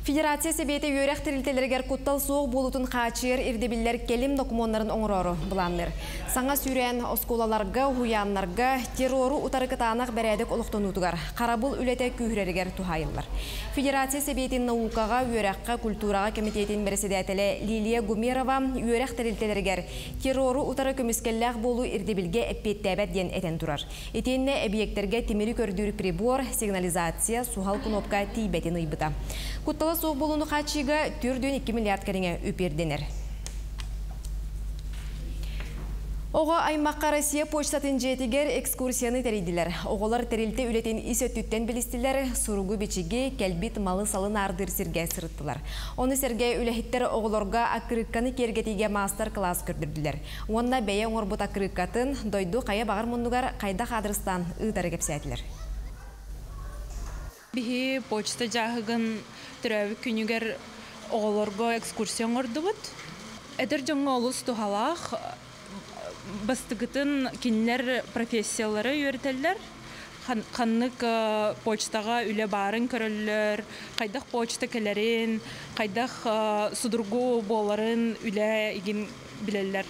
Федерация Сэбиэтэ үөрэх тэрилтэлэригэр куттал суох буолуутун хааччыйар ирдэбиллэр кэлим докумуоннарын оҥороору былаанныыр. Саҥа сүүрээн оскуолаларга, уһуйааннарга террору утары кытаанах бэрээдэк олохтонуутугар, харабыл үлэтэ күүһүрэригэр туһаайыллар. Федерация Сэбиэтин наукаҕа, үөрэххэ, культураҕа кэмитиэтин бэрэссэдээтэлэ Лилия Гумерова үөрэх тэрилтэлэригэр террору утары көмүскэллээх буолуу ирдэбилгэ эппиэттээбэт диэн этэн турар. Итиэннэ эбийиэктэргэ тимири көрдүүр прибор, сигнализация, суһал кнопка тиийбэтин ыйбыта. Куттала суох буолууну хааччыйыыга 4,2 миллиард кэриҥэ үп ирдэнэр. Оҕо аймахха Россия почтатын дьиэтигэр экскурсияны тэрийдилэр. Оҕолор тэрилтэ үлэтин ис өттүттэн билистилэр, суругу-бичиги, кэлбит малы-салы наардыыр сиргэ сырыттылар. Ону сэргэ үлэһиттэр оҕолорго аккырыыкканы киэргэтиигэ маастар-кылаас көрдөрдүлэр. Уонна бэйэ оҥорбут аккырыыккатын дойду хайа баҕар муннугар хайдах аадырыстаан ыытары кэпсээтилэр. Биһи почта дьааһыгын төрөөбүт күнүгэр оҕолорго экскурсия оҥордубут. Эдэр дьоҥҥо олус туһалаах. Бастакытын кинилэр профессиялары үөрэтэллэр. Ханнык почтаҕа үлэ баарын көрөллөр, хайдах почта кэлэрин, хайдах судургу буоларын үлэ игин билэллэр.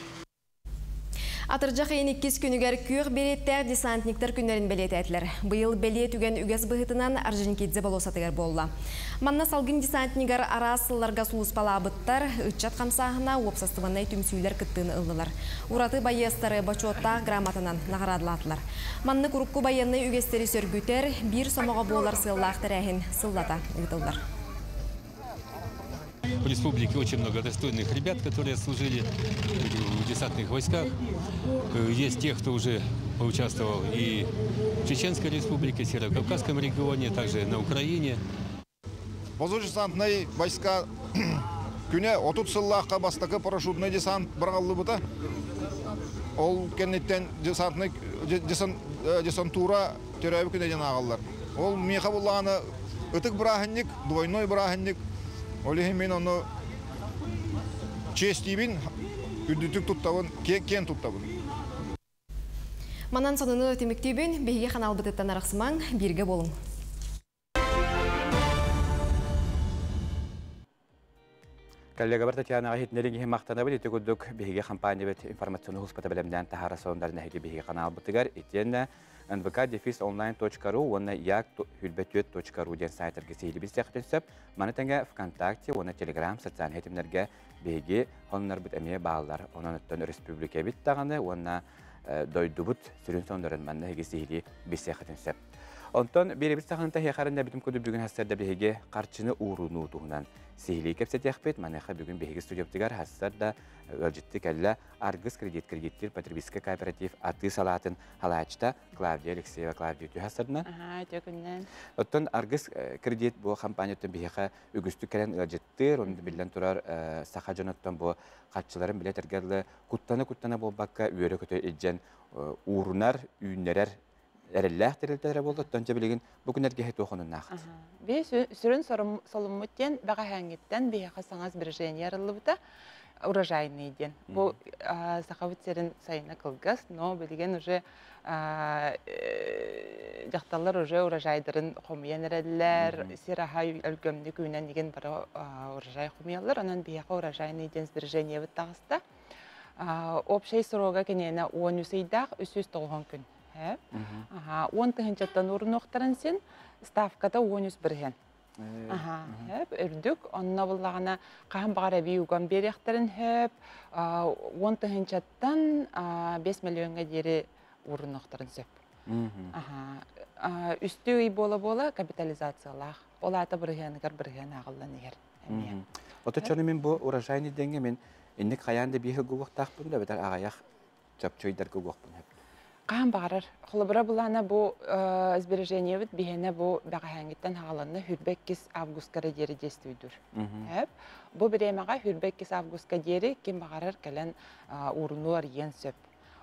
Атырдьах ыйын иккис күнүгэр күөх береттээх десантниктар күннэрин бэлиэтээтилэр. Быйыл бэлиэ түгэн үгэс быһыытынан Орджоникидзе болуоссатыгар буолла. Манна салгын десантнигар араас сылларга сулууспалаабыттар, ыччат хамсааһына, уопсастыбаннай түмсүүлэр кыттыыны ыллылар. Ураты байыастары бочуоттаах грамотанан наҕараадалаатылар. Маннык урукку байыаннай үгэстэри сөргүтэр, биир сомоҕо буолар сыаллаах тэрээһин сыллата ыытыллар. В республике очень много достойных ребят, которые служили в десантных войсках. Есть те, кто уже поучаствовал и в Чеченской республике, Северо-Кавказском регионе, также на Украине. Воздушно-десантные войска күнэ 30 сыллаахха бастакы парашютный десант быраҕыллыбыта. Ол кэнниттэн десантный десантура төрөөбүт күнэ диэн ааҕаллар. Ол миэхэ буллаҕына ытык бырааһынньык, двойной бырааһынньык. Ол иһин мин ону чиэстиибин, үрдүтүк туттабын, киэн туттабын. Манан сонуну түмүктүүбүн, биһиги ханаалбытыттан арахсымаҥ, бииргэ буолуҥ. Коллегабар Татьянаҕа иһитиннэрииҥ иһин махтанабыт. Ити курдук биһиги компаниябыт информационнай сулууспата бэлэмнээн таһаара сонуннарын эһиги биһиги ханаалбытыгар итиэннэ nvk-онлайн.ру уонна як.ру диэн сайтарга сиһилии билсиэххитин сөп. Маны тэҥэ ВКонтакте уонна Телеграм социальнай ситимнэргэ биһиги сонуннарбыт эмиэ бааллар. Онон оттон өрөспүүбүлүкэбит даҕаны уонна дойдубут сүрүн сонуннарын манна эһиги сиһилии билсиэххитин сөп. Онтон биэрэбит саҕаныта эһиэхэ эрэннэрбитим курдук бүгүн сарсыарда биһиги харчыны уурунуу туһунан сиһилии кэпсэтиэхпит. Маныаха бүгүн биһиги студиябытыгар сарсыарда ыалдьытты кэллэ Аргыс кредит кредиттиир потребительскай кооператив атыы салаатын халааччыта Клавдия Алексеева. Клавдия үтүө сарсыарданан. Аһаа, үтүө күннэн. Оттон Аргыс кредит бу компанияттан биһиэхэ үгүстүк кэлэн ыалдьыттыыр, онно биллэн турар саха дьоноттон бу харчыларын билэ этэргэ куттана-куттана буолбакка үөрэ-көтө илдьэн уурунар, үүннэрэр эрэллээх тэрилтэлэрэ буолла. Оттон дьэ билигин бу күннэргэ туох онуннаахыт? Би сүрүн солуммут диэн бэҕэһээҥҥиттэн биһиэхэ саҥа сбережение арыллыбыта урожайный диэн. Бу сахабыт сирин сайына кылгас, но билигин уже дьахталлар уже урожайдарын хомуйан эрэллэр, сир аһа өлгөмнүк үүнэн игин бары урожай хомуйаллар. Онон биһиэхэ урожайный диэн сбережениебит таҕыста. Общай срога киниэнэ 13 ыйдаах 390 күн. Аха, 10 тыһыынчаттан уурунуохтарын син, ставката 13 бырыһыан. Аха, хөп, үрдүк. Онно буллаҕына хаһан баҕар эбии уган биэриэхтэрин хөп. 10 тыһыынчаттан 5 миллионҥа диэри уурунуохтарын сөп. Аха, үстүү ый буола-буола капитализациялаах. Ол аата бырыһыаныгар бырыһыан ааҕыллан иһэр эмиэ. Ото чону мин бу урожайный дьэҥҥэ мин инник хайаан да биир угуохтаахпын да эбэтэр аҕыйах чопчу ыйдарга угуохпун сөп. Хаһан баҕарар. Холобура булаана бу сбережениебит биһиэнэ бу бэҕэһээҥҥиттэн хааланна 22 августка диэри действуйдуур. Бу бириэмэҕэ 22 августка диэри ким баҕарар кэлэн уурунуу арыйыан сөп.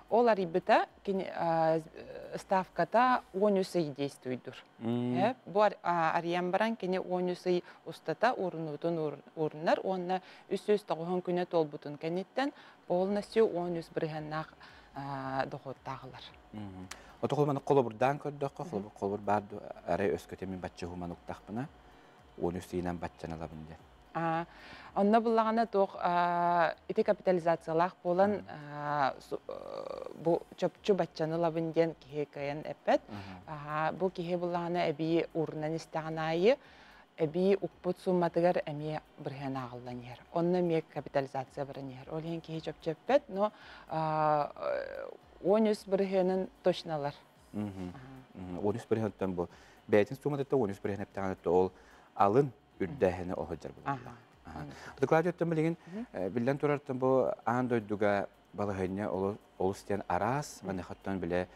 Ол арыйбыта кини ставката 13 ый действуйдуур. Бу арыйан баран кини 13 ый устата уурунуутун уурунар уонна 390 күнэ туолбутун кэнниттэн полностью 13 бырыһыаннаах. дохуоттааҕылар. Ото холманы холобурдаан көрдөххө, холобур баар арай өскөтө мин бачча хуман уктахпына, 13 тыйынан баччан алабын диэн. Онно буллаҕына туох ити капитализациялаах буолан бу чопчу баччаны ылабын диэн киһи кыайан эппэт. Бу киһи буллаҕына эбии уурунан истэҕин аайы эбии укпут сумматыгар эмиэ бырыһыан ааҕыллан иһэр. Онно эмиэ капитализация баран иһэр. Ол иһин киһи чопчу эппэт, но 13 бырыһыанын точно ылар. 13 бырыһыантан бу бэйэтин сумматыттан 13 бырыһыан эптэҕинэ ол алын үрдээһини оһолдьор булаллар. Докладе өттөн билигин биллэн турартан бу аан дойдуга балаһыанньа олус диэн араас маныхаттан биле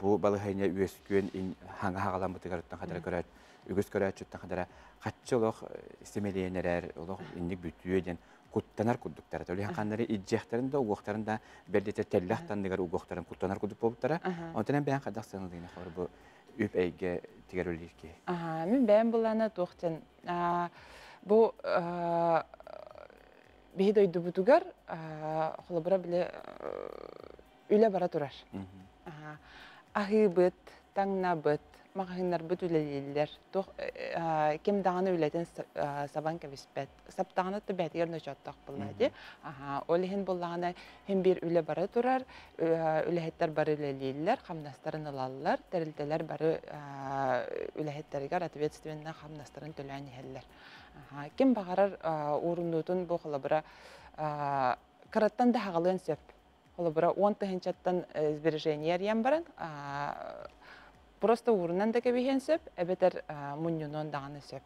бу балаһыанньа үөскүөн хаҥа хаҕаламмытыгар хадара көрөөт үгүс көрөөччүттэн хадара хаччы олох симэлиэнэрэр олох инник бүтүө диэн куттанар курдуктара. Төлүһэн ханнары ижжиэхтэрин да угуохтарын да бэрдите теллэх танныгар угуохтарын куттанар курдук буолбуттара. Онтон бэйэн хадах сыаналыгына хор бу үп эйгэ тигэр үлэлиир киһи. Мин бэйэм булана туохтан бу биһи дойдубутугар холобура биле үлэ бара турар. Аһыыбыт, таҥнабыт, маҕаһыыннарбыт үлэлииллэр. Туох ким даҕаны үлэтин сабан кэбиспэт. Саптаҕына да бээтигэр ночооттоох буолла дии. Ол иһин буллаҕына хин биир үлэ бара турар, үлэһиттэр бары үлэлииллэр, хамнастарын ылаллар, тэрилтэлэр бары үлэһиттэригэр ответственно хамнастарын төлөөн иһэллэр. Ким баҕарар уурунуутун бу холобура кыраттан да хаҕалыан сөп. Холобура 10 тыһынчаттан сбережение арыйан баран просто уурунан да кэбиһиэн сөп, эбэтэр мунньунуон даҕаны сөп.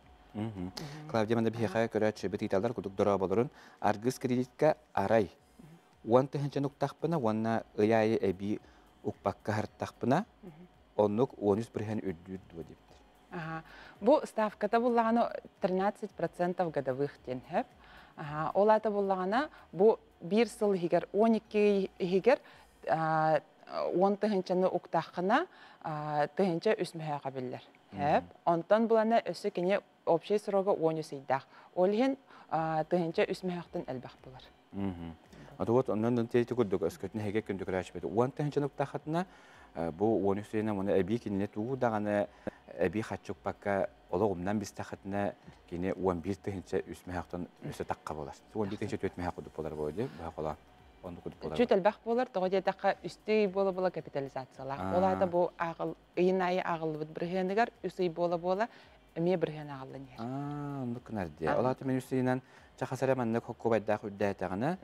Клавдия манна биһиэхэ көрөөччү бит ыйталар кудук дорооболорун аргыс кредитка арай 10 тыһынчан уктахпына уонна ый аайы эбии укпакка хартахпына оннук 13 бырыһан үрдүүр дуо диэбиттэр. Бу ставката буллаҕына 13% годовых диэн хөп. Ол ата буллаҕына бу биир сыл иһигэр 12 иһигэр 10 тыһынчаны уктаххына тыһынча үс мөһөөҕө биллэр. Хөп. Онтон булана өссө кини общий срога 13 ыйдаах. Ол иһин тыһынча үс мөһөөхтөн элбэх булар. Ото вот оннон тиэти курдук өскөтүн эһиге күндүкүрээчпит. 10 тыһынчаны уктахатына бу 13 ыйынан уна эбии кинини туу даҕаны эбии хаччукпакка олох умнан бистахатына кини 11 тыһынча үс мөһөөхтөн өссө таққа болар. 11 тыһынча 4 мөһөөх курдук болар бу ди. Бу хола. Онну курдук болар. Чүт элбэх болар, тоҕо диэтэххэ үстүү ый буола буола капитализациялаах. Ол аата бу ааҕыл ыйын аайы ааҕыллыбыт бырыһыаныгар үс ый буола буола эмиэ бырыһыан ааҕыллан иһэр. Оннук гынар дии. Ол аата мен үс ыйынан чахасара маннык хоккубайдаах үрдээтэҕинэ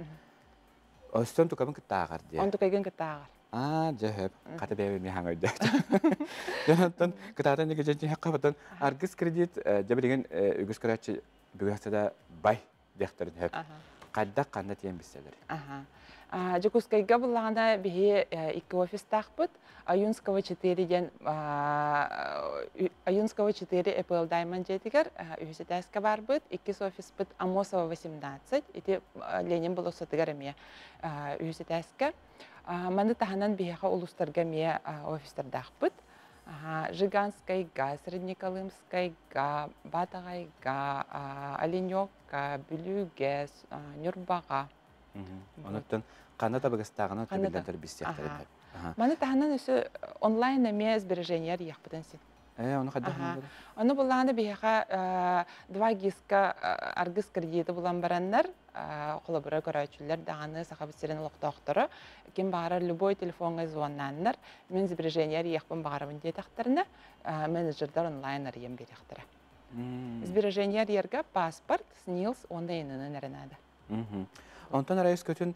өстөн тукабын кытта ааҕар дии. Онтукайгын кытта ааҕар. Дьэ хөп. Хата бэйэбин ми хаҥа өйдөөтүм. Дьонтон кытаатан диги дьэ хапатан аргыс кредит дьэ билигин үгүс көрөөччү бүгүн да бай диэхтэрин хөп. Хайдах ханна тиэн бисселер. Дьокуускайга буллаҕына биһи икки офистаахпыт. Аюнского 4 диэн Аюнского 4 Apple Diamond дьиэтигэр үһүс этээскэ барбыт. Иккис офиспыт Амосова 18. Ити Ленин болуоссатыгар эмиэ үһүс этээскэ. Маны таһынан биһиэхэ улуустарга эмиэ офистардаахпыт. Жиганскайга, Среднеколымскайга, Батаҕайга, Оленекка, Бүлүүгэ, Ньурбаҕа. Онуттан ханна табыгастааҕына төбүллэн биссиэхтэрин. Маны таһынан өссө онлайн эмиэ сбережение арыйахпытын син. Ону хайдах? Ону буллаҕына биһиэхэ два гиска аргыс кредиты булан бараннар, холобура көрөөччүлэр даҕаны Сахабыт сирин олохтоохторо ким баҕарар любой телефоҥҥа звоннааннар мин сбережение арыйахпын баҕарабын диэтэхтэринэ менеджердар онлайн арыйан биэриэхтэрэ. Сбережение арыйарга паспорт, СНИЛС уонна ИНН эрэ наада. Онтон арай өскөтүн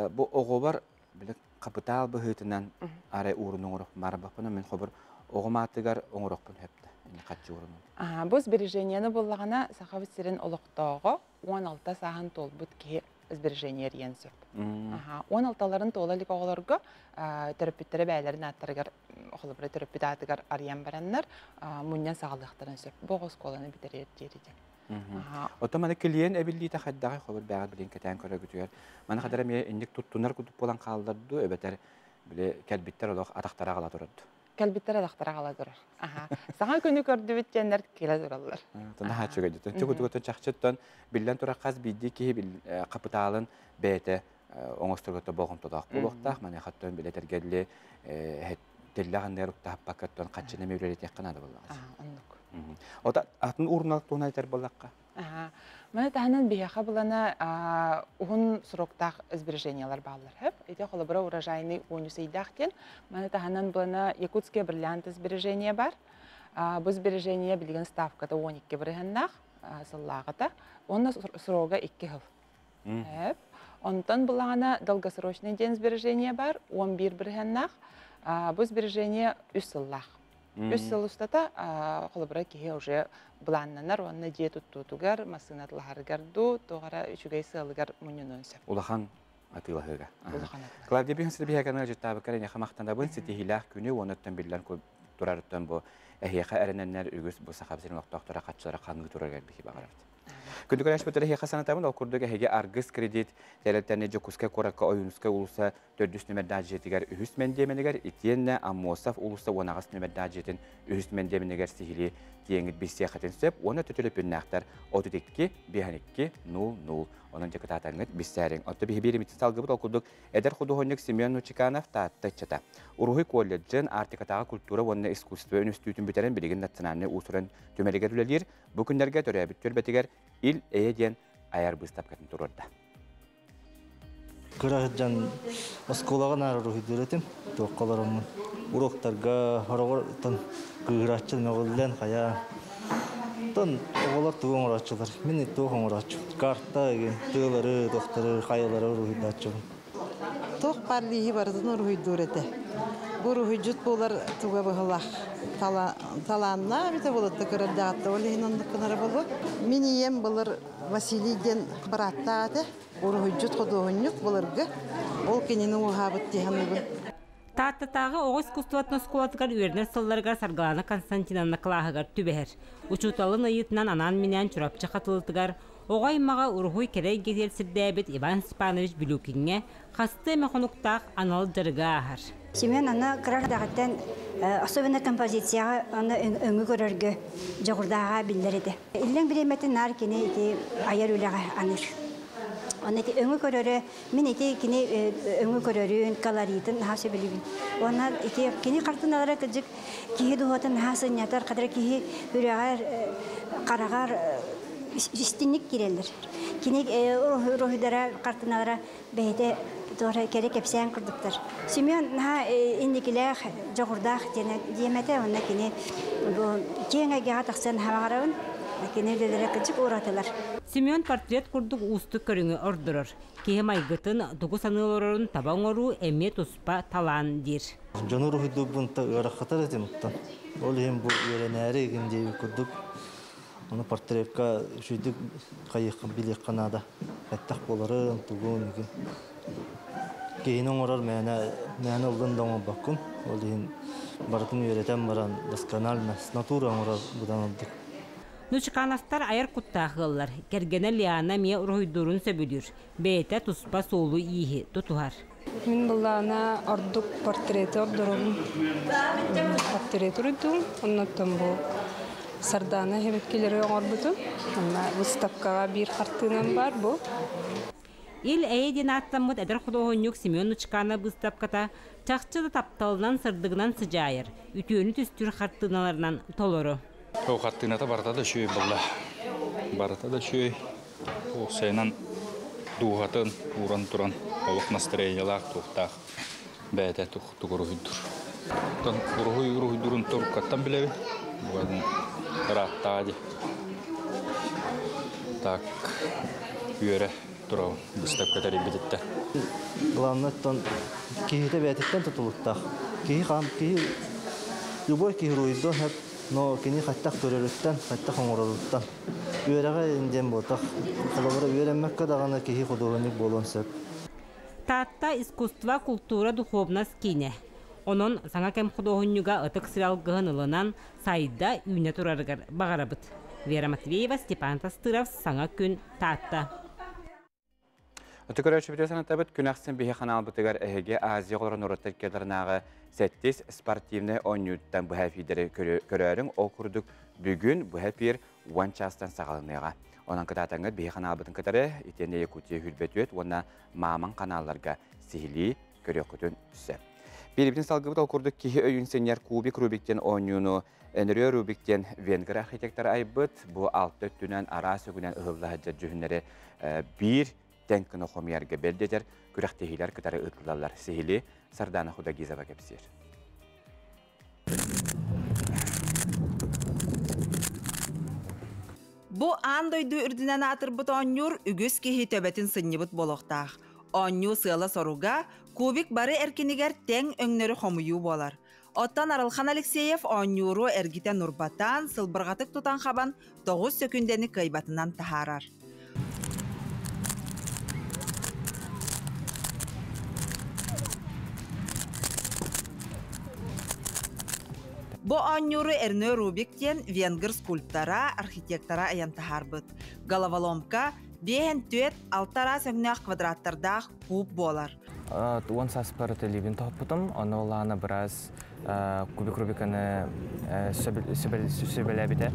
бу оҕобор биле капитал быһыытынан арай уурун оҥорох барбаппын мен хобур оҕом аатыгар оҥорохпун хөптө ини хаччы уурунун. Бу сбережениены буллаҕына Сахабыт сирин олохтооҕо 16 сааһын туолбут киһи сбережение эрийэн сөп. 16-ларын туола илик оҕолорго төрөппүттэрэ бэйэлэрин ааттарыгар холобура төрөппүт аатыгар арыйан бараннар мунньан саҕалыахтарын сөп. Бу оҕо оскуоланы бүтэрэр диэри диэн. Оттон маны клиент эбиллиитэ хайдаҕай хобур бэҕэр билин кэтээн көрөгүтүгэр маны хадара эмиэ инник туттунар курдук буолан хааллар дуу эбэтэр били кэлбиттэр олох атахтара аҕала турар дуу? Кэлбиттэр атахтара аҕала турар. Саҥа күнү көрдүбүт диэннэр кэлэ тураллар. Наһаа үчүгэй. Чугутугутун чахчыттан биллэн турар хас биирдии киһи капиталын бэйэтэ оҥосторго болҕомтолоох буолуохтаах. Маныаха оттон билэтэргэлли тиллэх анныгар уктаһаппакка оттон хаччыны эмиэ үлэлэтиэххэ наада буоллаҕа. Оннук. Ота атын уурунал туһунан этэр буоллахха? Маны таһынан биһиэхэ булана уһун сроктаах сбережениялар бааллар. Ити холобура урожайный онюсейдаах диэн. Маны таһынан булана якутские бриллианты сбережения бар. Бу сбережение билигин ставката 12 бырыһаннаах сыллааҕыта. Уонна срога 2 сыл. Онтон булаҕана долгосрочный день сбережения бар 11 бырыһаннаах. Бу сбережение 3 сыллаах. Үс сыл устата холобура киһи уже былааннанар уонна дьиэ туттуутугар, массыынатылаһарыгар дуу, туох эрэ үчүгэй сыалыгар мунньунуон сөп. Улахан атыылаһыыга. Улахан атыылаһыы. Клавдия Бихин ситиһиэканы ыдьыттаабыккар эйиэхэ махтанабын. Ситиһиилээх күнү уонуттан биллэн турарыттан бу эһиэхэ эрэнэннэр үгүс бу Саха сирин олохтоохторо хаччылара ханыы турарыгар биһи баҕарабыт. Күндү көрөөччүбүт эһиэхэ санатабын, ол курдук эһиги Аргыс кредит тэрилтэни Дьокуускай куоракка Ойуунускай уулусса төрдүс нүмердээх дьиэтигэр үһүс мэндиэмэнигэр итиэннэ Аммосов уулусса уон аҕыс нүмердээх дьиэтин үһүс мэндиэмэнигэр сиһилии тиэҥит билсиэххитин сөп уонна төлөпүннээхтэр 32 52 00 онон дьокутаатаҥҥыт билсээриҥ. Отто биһи биэримитин салгыбыт ол курдук эдэр худуоһунньук Семен Нучеканов Таатта ыччата. Уруһуй колледжын, Арктикатааҕы культура уонна искусство үнүстүүтүн бүтэрэн билигин национальнай уус-уран түмэлигэр үлэлиир. Бу күннэргэ төрөөбүт түөлбэтигэр Ил эйэ диэн айар быыстапкатын туруорда. Кыра сылдьан оскуолаҕа наар уруһуйдуур этим. Туохха олороммун. Уроктарга хороҕортон кыыһырааччы мөҕүллэн хайа. Тон оҕолор тугу оҥорооччулар? Мин туох оҥорооччу? Карта, тыалары, тохтору, хайалары уруһуйдааччыбын. Туох баар лииһи барытын уруһуйдуур этэ. Бу уруһуйдьут буолар туга быһылаах талааннаах эбитэ буолатта көрөрдөөҕүттэ ол иһин оннук гынара буолуо. Мин ийэм былыр Василий диэн бырааттаах этэ. Уруһуйдьут худуоһунньук былыргы. Ол кинини ууһаабыт дии саныыбын. Тааттатааҕы оҕо искусствотын оскуолатыгар үөрэнэр сылларыгар Саргылана Константиновна кылааһыгар түбэһэр. Учууталын ыйыытынан анаан-минээн Чурапчы Хатылытыгар оҕо аймаҕа уруһуй кэрэ эйгэтигэр сирдээбит Иван Степанович Билюкиҥҥэ хастыы эмэ хонуктаах анал дьарыгы ааһар. Семен аны кыра эрдэҕиттэн особенно композицияҕа уонна өҥү көрөргө дьоҕурдааҕа биллэр этэ. Иллэҥ бириэмэтин наар кини ити айар үлэҕэ аныыр. Онно ити өҥү көрөрө, мин ити кини өҥү көрөрүн, колоритын наһаа сөбүлүүбүн. Уонна ити кини хартыыналара кырдьык киһи дууһатын наһаа сынньатар, хатара киһи үрэҕэр, хараҕар истинник киирэллэр. Кини уруһуйдара, хартыыналара бэйэтэ туора кэрэ кэпсээн курдуктар. Семен наһаа инникилээх, дьоҕурдаах диэн диэм этэ. Онно кини бу киэҥ эйгэҕэ тахсан хараҕарабын. Кини үлэлэрэ кырдьык уратылар. Семен портрет курдук уустук көрүҥү ордорор. Киһи майгытын, тугу саныы олорорун таба оҥоруу эмиэ туспа талаан диир. Дьону уруһуйдуурбун ыарахатар этим оттон. Ол иһин бу үөрэнээри игин диэбит курдук Ону портретка үчүгдүк хайыахха билиэххэ наада. Хайдах буоларын, тугун, игин. Киһини оҥорор мээнэ мээнэ ыллын да оҥорбоккун. Ол иһин барытын үөрэтэн баран досконально с натуры оҥорор быдан ордук. Нучкановтар айар куттаах ыаллар. Кэргэнэ Лиана эмиэ уруһуйдуурун сөбүлүүр. Бэйэтэ туспа суолу-ииһи тутуһар. Мин былаана ордук портреты ордоробун. Портрет уруйдуум. Оннуттан бу Сардаана эһэбиккилэри оҥорбутум. Онно выставкаҕа биир хартыынам бар бу. Ил эйэ диэн ааттаммыт эдэр худуоһунньук Семен Нучканов быыстапката чахчы да тапталынан сырдыгынан сыдьаайар, үтүөнү түстүүр хартыыналарынан толору. Ол хартыыната барыта да үчүгэй буолла. Барыта да үчүгэй. Уопсайынан дууһатын ууран туран олох настроениелаах туохтаах бэйэтэ тугу уруһуйдуур. Оттон уруһуй уруһуйдуурун туруккаттан билэбин. Бугатын ырааттаҕа дии. Так үөрэ турабын быыстапка тэрийбититтэн. Главное, оттон киһитэ бэйэтиттэн тутулуктаах. Киһи хаам киһи любой киһи уруһуйдуон сөп, но кини хайдах көрөрүттэн, хайдах оҥороруттан. Үөрэҕэ диэн буолтах. Холобура, үөрэммэккэ даҕаны киһи худуоһунньук буолуон сөп. Таатта искусство, култуура, духуобунас киинэ. Онон саҥа кэм худуоһунньуга ытык сир алгыһын ылынан, сайда, үүнэ турарыгар баҕарабыт. Вера Матвеева, Степан Тастыров, Саҥа күн, Таатта. Ытык көрөөччүбүтүгэр санатабыт, күн ахсын биһи ханаалбытыгар эһиги Азия оҕолоро норуоттар иккиэлэринээҕи сэттис спортивнай оонньууттан быһа эфирдэри көрөөрүҥ. Ол курдук бүгүн быһа эфир уон чаастан саҕаланыаҕа. Онон кытаатаҥҥыт биһи ханаалбытын кытары итиэннэ Якутия хүрбэтүөт уонна Мааман ханаалларга сиһилии көрүөххүтүн сөп. Биэрибитин салгыбыт ол курдук киһи өйүн сынньар кубик Рубик диэн оонньууну Энрио Рубик диэн венгр архитектора айбыт. Бу алта өттүнэн араас өгүнэн ыһылла сылдьар дьүһүннэри биир тэҥ гына хомуйарга бэлдэтэр күрэхтэһиилэр кытары ыытыллаллар. Сиһили Сардана Худагизова кэпсиир. Бу аан дойду үрдүнэн аатырбыт оонньуур үгүс киһи төбөтүн сынньыбыт буолуохтаах. Оонньуу сыала-соруга кубик бары эркинигэр тэҥ өҥнөрү хомуйуу буолар. Оттон Арылхан Алексеев оонньууру эргитэн урбатаан, сылбырҕатык тутан хабан 9 сөкүндэни кыайбатынан таһаарар. Бу оонньууру Эрнө Рубик диэн венгр скульптора, архитектора айан таһаарбыт. Головоломка биэһэн түөт алта араас өҥнөөх квадраттардаах куб буолар. Уон сааспар телевин тоһоппутум, ону олаана быраас кубик Рубиканы сөбүлээбитэ.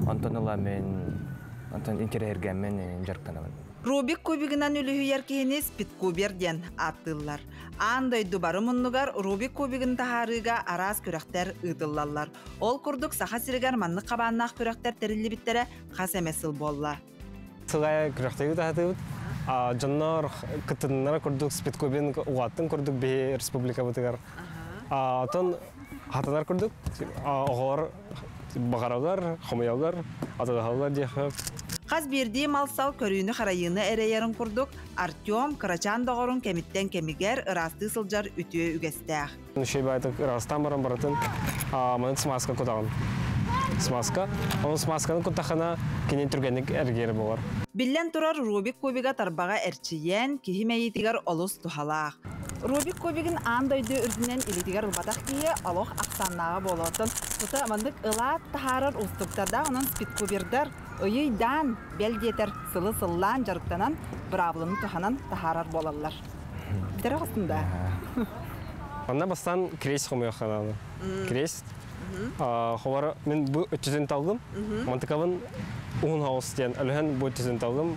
Онтон ыла мен онтон интэриэһиргэммин дьарыктанабын. Рубик кубигынан үлүһүйэр киһини спидкубер диэн ааттыыллар. Аан дойду бары муннугар Рубик кубигын таһаарыыга араас күрэхтэр ыытыллаллар. Ол курдук Саха сиригэр маннык хабааннаах күрэхтэр тэриллибиттэрэ хас эмэ сыл буолла. Сылай күрэхтэги таһатыбыт. Дьоннор кыттыннара курдук спидкубин угаттын курдук биһи республикабытыгар. Отон хатанар курдук оҕолор баҕараллар, хомуйаллар, атылаһаллар диэхэ. Хас биирдии мал-сал көрүүнү-харайыыны эрэйэрин курдук, Артем кырачаан доҕорун кэмиттэн кэмигэр ыраастыы сылдьар үтүө үгэстээх. Үчүгэй баайтык ыраастаан баран барытын маны смазка кутаҕын. Смазка. Ол смазканы куттахына кини түргэнник эргиэр буолар. Биллэн турар, Рубик кубига тарбаҕа эрчийэн, киһи мэйиитигэр олус туһалаах. Рубик кубигын аан дойду үрдүнэн илиитигэр ылбатах киһи олох ахсааннааҕа буолуоттан тута маннык ылаат таһаарар уустуктардаах, онон спидкубердар ыйыйдаан, бэл диэтэр сылы сыллаан дьарыктанан, быраабыланы туһанан таһаарар буолаллар. Бүтэрэ оҕустун да? Онно бастаан крест хомуйуохха наада. Крест. Хобар мин бу өттүтүн талдым. Мантыкабын уһун хаус диэн өлөһөн бу өттүтүн талдым.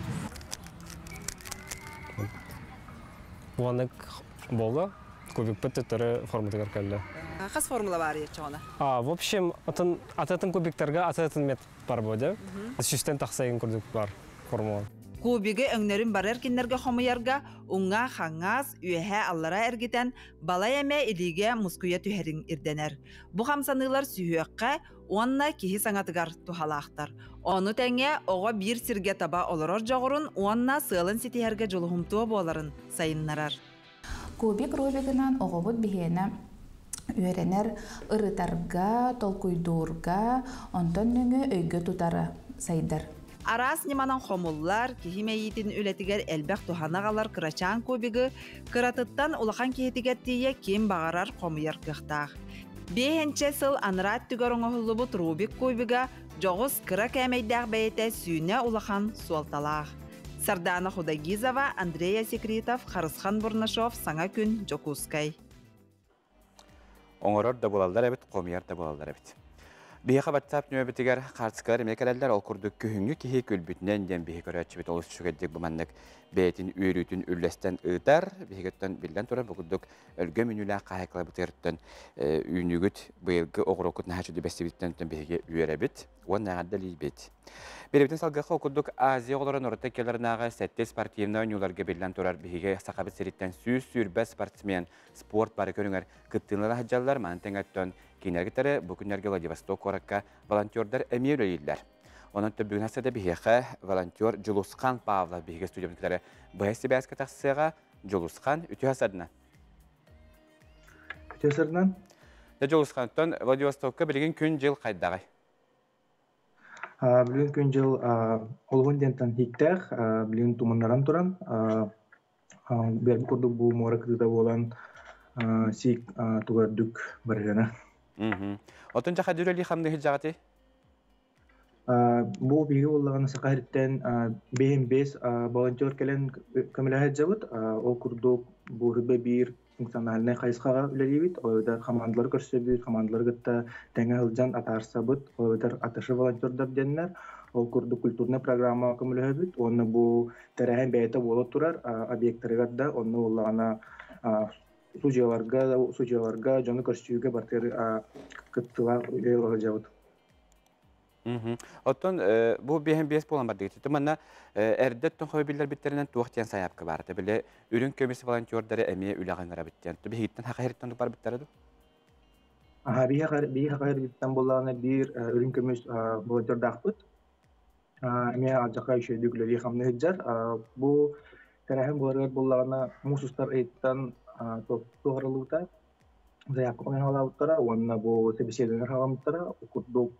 Уоннык буолла. Кубикпыт төттөрү форматыгар кэллэ. Хас формула бар еччоҕуна? В общем, атын атын кубиктарга атын метод бар буде. Сүүстэн тахса курдук бар формула. Кубигы өҥнөрүн барар киннерге хомуйарга уҥа хаҥас, үөһэ аллара эргитэн, балай эмэ илиигэ мускуйа түһэрин ирдэнэр. Бу хамсаныылар сүһүөххэ уонна киһи саҥатыгар туһалаахтар. Ону тэҥэ оҕо биир сиргэ таба олорор дьоҕурун уонна сыалын ситиһэргэ дьулуһумтуо буоларын сайыннарар. Кубик Рубигынан оҕобут биһиэнэ үөрэнэр ырытарга, толкуйдуурга, онтон нөҥүө өйгө тутара сайдар. Араас ньыманан хомуллар, киһи мэйиитин үлэтигэр элбэх туһаны аҕалар кырачаан кубигы кыратыттан улахан киһитигэр тиийэ ким баҕарар хомуйар кыахтаах. Биэһэнчэ сыл анараа өттүгэр оҥоһуллубут Рубик кубига дьоҕус кыра кээмэйдээх бэйэтэ сүүнэ улахан суолталаах. Сардана Худагизова, Андрей Секретов, Харысхан Бурнашов, Саҥа күн, Дьокуускай. Оҥорор да буолаллар эбит, хомуйар да буолаллар эбит. Биһиэхэ WhatsApp нөмөбүтүгэр хаартыскалар эмиэ кэлэллэр, ол курдук күһүҥҥү киһи күлбүтүнэн диэн биһи көрөөччүбүт олус үчүгэйдик бу маннык бэйэтин үөрүүтүн үллэстэн ыытар. Биһигиттэн биллэн турар, бу курдук өлгөм үүнүүлээх хаһаайкаларбытыгар үүнүүгүт быйылгы оҕуруоккут наһаа үчүгэй бэстибиттэн биһиги үөрэбит уонна эҕэрдэлиибит. Биэрибитин салгыахха ол курдук Азия оҕолоро норуоттар иккилэринээҕи сэттэ спортивнай оонньууларга биллэн турар биһиги Сахабыт сириттэн 120 спортсмен спорт бары көрүҥэр кыттыылара сылдьаллар. Маны тэҥэттэн кинилэргитэри бу күннэргэ Владивосток куоракка волонтердар эмиэ үлэлииллэр. Онон бүгүн хасыда биһиэхэ волонтер Дьулусхан Павлов биһиги студиябытыгар быһа сибээскэ тахсыаҕа. Дьулусхан, үтүө сарына. Үтүө сарынан. Дьулусхантан Владивостокка билигин күн-дьыл хайдаҕай? Билигин күн-дьыл олуһун диэнтэн хииттээх, билигин туманнаран туран, бэрби курдук бу муора кытыыта буолан сиик тугардык барыһына. Отун жаха дүрели хамны хиджагати? Бу биһиги буоллаҕына Саха сириттэн бэһин бэс волонтер кэлэн көмөлөһө сылдьабыт. Ол курдук бу үрбэ биир функциональнай хайысхаҕа үлэлиибит. Ол эбэтэр хамаандалары көрсөбүт, хамаандалары кытта тэҥэ сылдьан атаарсабыт. Ол эбэтэр АТШ волонтердар диэннэр. Ол курдук культурная программа көмөлөһөбүт. Онно бу тэрээһин бэйэтэ буола турар объекттарыгар да, онно буоллаҕына судьуйаларга, дьону көрсүүгэ бартыгар кыттыылаах үлэ. Оттон бу биэһэн биэс буолан бардыгыт. Манна эрдэттэн хой биллэрбиттеринэн туох диэн сайаапка баар. Били үрүҥ көмүс волонтердары эмиэ үлэҕэ ыҥырабыт диэн. Биһигиттэн хахайырыттан барбыттара ду? Аха, биһи хахайырыттан буоллаҕына биир үрүҥ көмүс волонтердаахпыт. Эмиэ алдьархай үчүгэйдик үлэлии хамныы сылдьар. Бу тэрээһин буоларыгар буоллаҕына муус устар ыйыттан туоһарыллыбыта. Заявка хаалаабыттара уонна бу собеседование халаммыттара. Курдук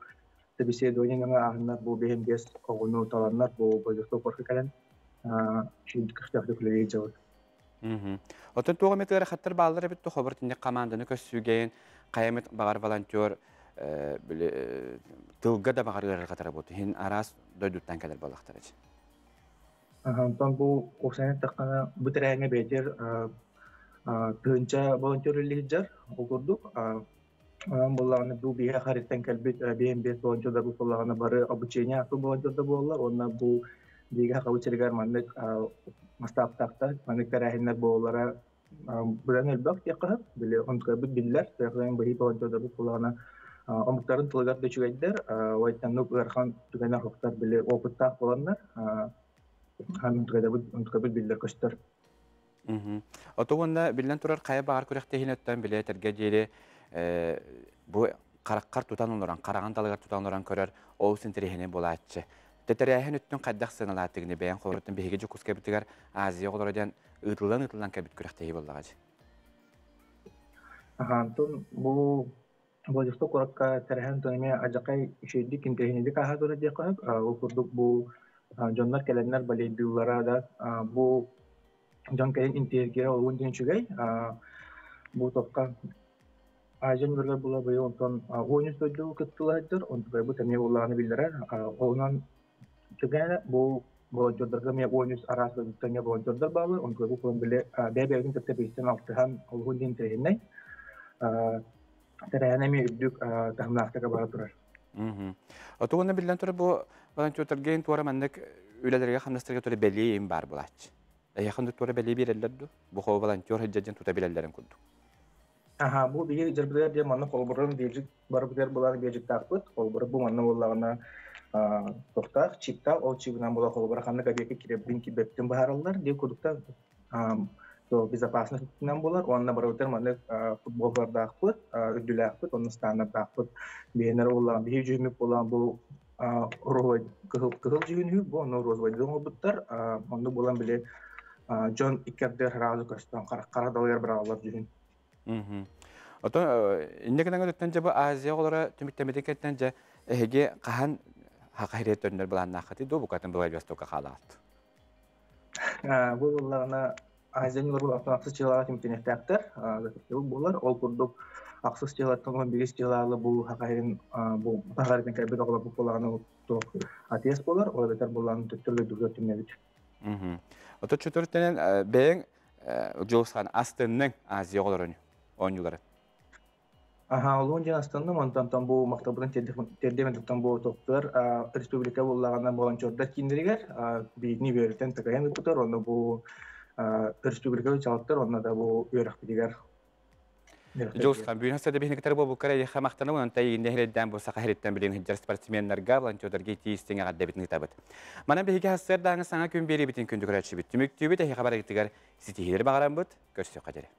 собеседование ааһыннар бу биһин биэс оҕону таланнар бу Владивосток куоракка кэлэн көхтөөхтүк үлэлии сылдьабыт. Оттон туох эмит ыарахаттар бааллар эбит хобор тинник команданы көссүүгэйин хайамыт баҕар волонтер тылга да баҕар ыарырҕатара буолту хин араас дойдуттан кэлэр буоллахтара. Онтон бу уопсайынан эттэххинэ, бу тэрээһиҥҥэ бэйэтигэр тыһыынча волонтер үлэлии сылдьар. Ол курдук, онон буоллаҕына бу биһиэхэ хариттан кэлбит биэс биэс волонтердар буоллаҕына бары обучение ааспыт волонтердар буолаллар. Уонна бу биһиги Сахабыт сиригэр маннык масштабтаахтар, маннык тэрээһиннэр буолаллара быдан элбэх диэххэ сөп. Били онтукайбыт биллэр, тыахтан быһыы волонтердарбыт буоллаҕына омуктарын тылыгар да үчүгэйдэр, ойтаннык ыарахан түгэнэ суохтар, били опыттаах буоланнар, онтукайбыт биллэр көстөр. Ото уонна биллэн турар хайа баҕар күрэхтэһиини өттөн билэ этэргэ диэри бу хараххар тутан олорон, хараҕын далыгар тутан олорон көрөр олус интэриэһинэй буолааччы. Тэтэрээһин өттүн хайдах сыаналаатыгыны бэйэҥ холоруттан биһиги Дьокуускайбытыгар Азия оҕолоро диэн ыытыллан-ыытыллан кэлбит күрэхтэһии буоллаҕа дии. Антон бу Владивосток куоракка тэрээһин эмиэ адьакай үчүгэйдик интэриэһинэйдик ааһа турар диэххэ сөп. Ол курдук бу дьоннор кэлэннэр балейдыыллара да бу дьон кэлин интиэргиэрэ олуһун диэн үчүгэй. Бу топка Азия ньуургар була быйыл онтон 13 дойду кыттыылаһыттар, онтукайбыт эмиэ буоллаҕына биллэрэр. Онон түгэнэ бу волонтердарга эмиэ 13 араас дойдуттан эмиэ волонтердар бааллар. Онтукайбыт буолан били бэйэ-бэйэбитин кытта билсэн алтыһан олуһун диэн интэриэһинэй. Тэрээһин эмиэ үрдүк таһымнаахтык бара турар. Отугунна биллэн турар бу волонтердарга туора маннык үлэлэргэ хамнастарга туора бэлиэ им баар булааччы. Эйиэхэ туора бэлиэ биэрэллэр ду? Бу хоо волонтер сылдьар тута билэллэрин курдук. Аха, бу биһиги дьарбытыгар диэн манна холобурун биэдьик барыбытыгар булан биэдьиктаахпыт. Холобура бу манна буоллаҕына тохтоох, чиптаах, ол чибынан була холобура ханнык объекка кирэбин кирбэттин быһаараллар диэн курдуктан безопасность өттүнэн буолар. Уонна барыбытыгар маннык футболлардаахпыт, үрдүлээхпит, уонна стандардаахпыт. Биһиэннэр буоллаҕына биһиги дьүһүммүт буоллаҕына бу розовай кыһыл кыһыл дьүһүнү бу онно розовайдыы оҥорбуттар. Оннук буолан били дьон икки ардыгар сразу көстөн хара далыгар быраҕаллар дьүһүн. Отон инне гынан өттөн дьэ бу Азия оҕолоро түмүктэммитин кэнниттэн дьэ эһиги хаһан хахайры төннөр былааннааххытый дуо букатын Владивостокка хаалаҕыт? Бу буоллаҕына Азия ньылар ахсыс дьыалаҕа түмүктэниэхтээхтэр буолар. Ол курдук ахсыс дьыалаттан 11 дьыалаалы бу хахайрын бу хахайрын кэлбит оҕолор бу буоллаҕына туох атест буолар, ол эбэтэр буоллаҕына төттөрү дойдуга түмнэбит. Ото чөтөрүттэнэн бэйэҥ Дьулусхан астынныҥ Азия оҕолорун оонньууларын. Аха, олуһун диэн астынным. Онтон бу махталбытын тиэрдиэм бу топтугар республика буоллаҕына волонтердар кииннэригэр биитини үөрэтэн такайан ыыппытар. Онно бу республика чалыттар, онно да бу үөрэхпитигэр. Дьулусхан, бүгүн хасса да биһини кытары буолбуккар эйиэхэ махтанабын, онон эйигин иһирэйдээн бу саха сириттэн билигин сылдьар спортсменнарга, волонтердарга итии-истиҥ эҕэрдэбитин ыытабыт. Манан биһиги сарсыардааҥы саҥа күн биэриибитин күндү көрөөччүбүт. Түмүктүүбүт эһиэхэ барыгытыгар ситиһиилэри баҕараммыт, көрсүөххэ диэри.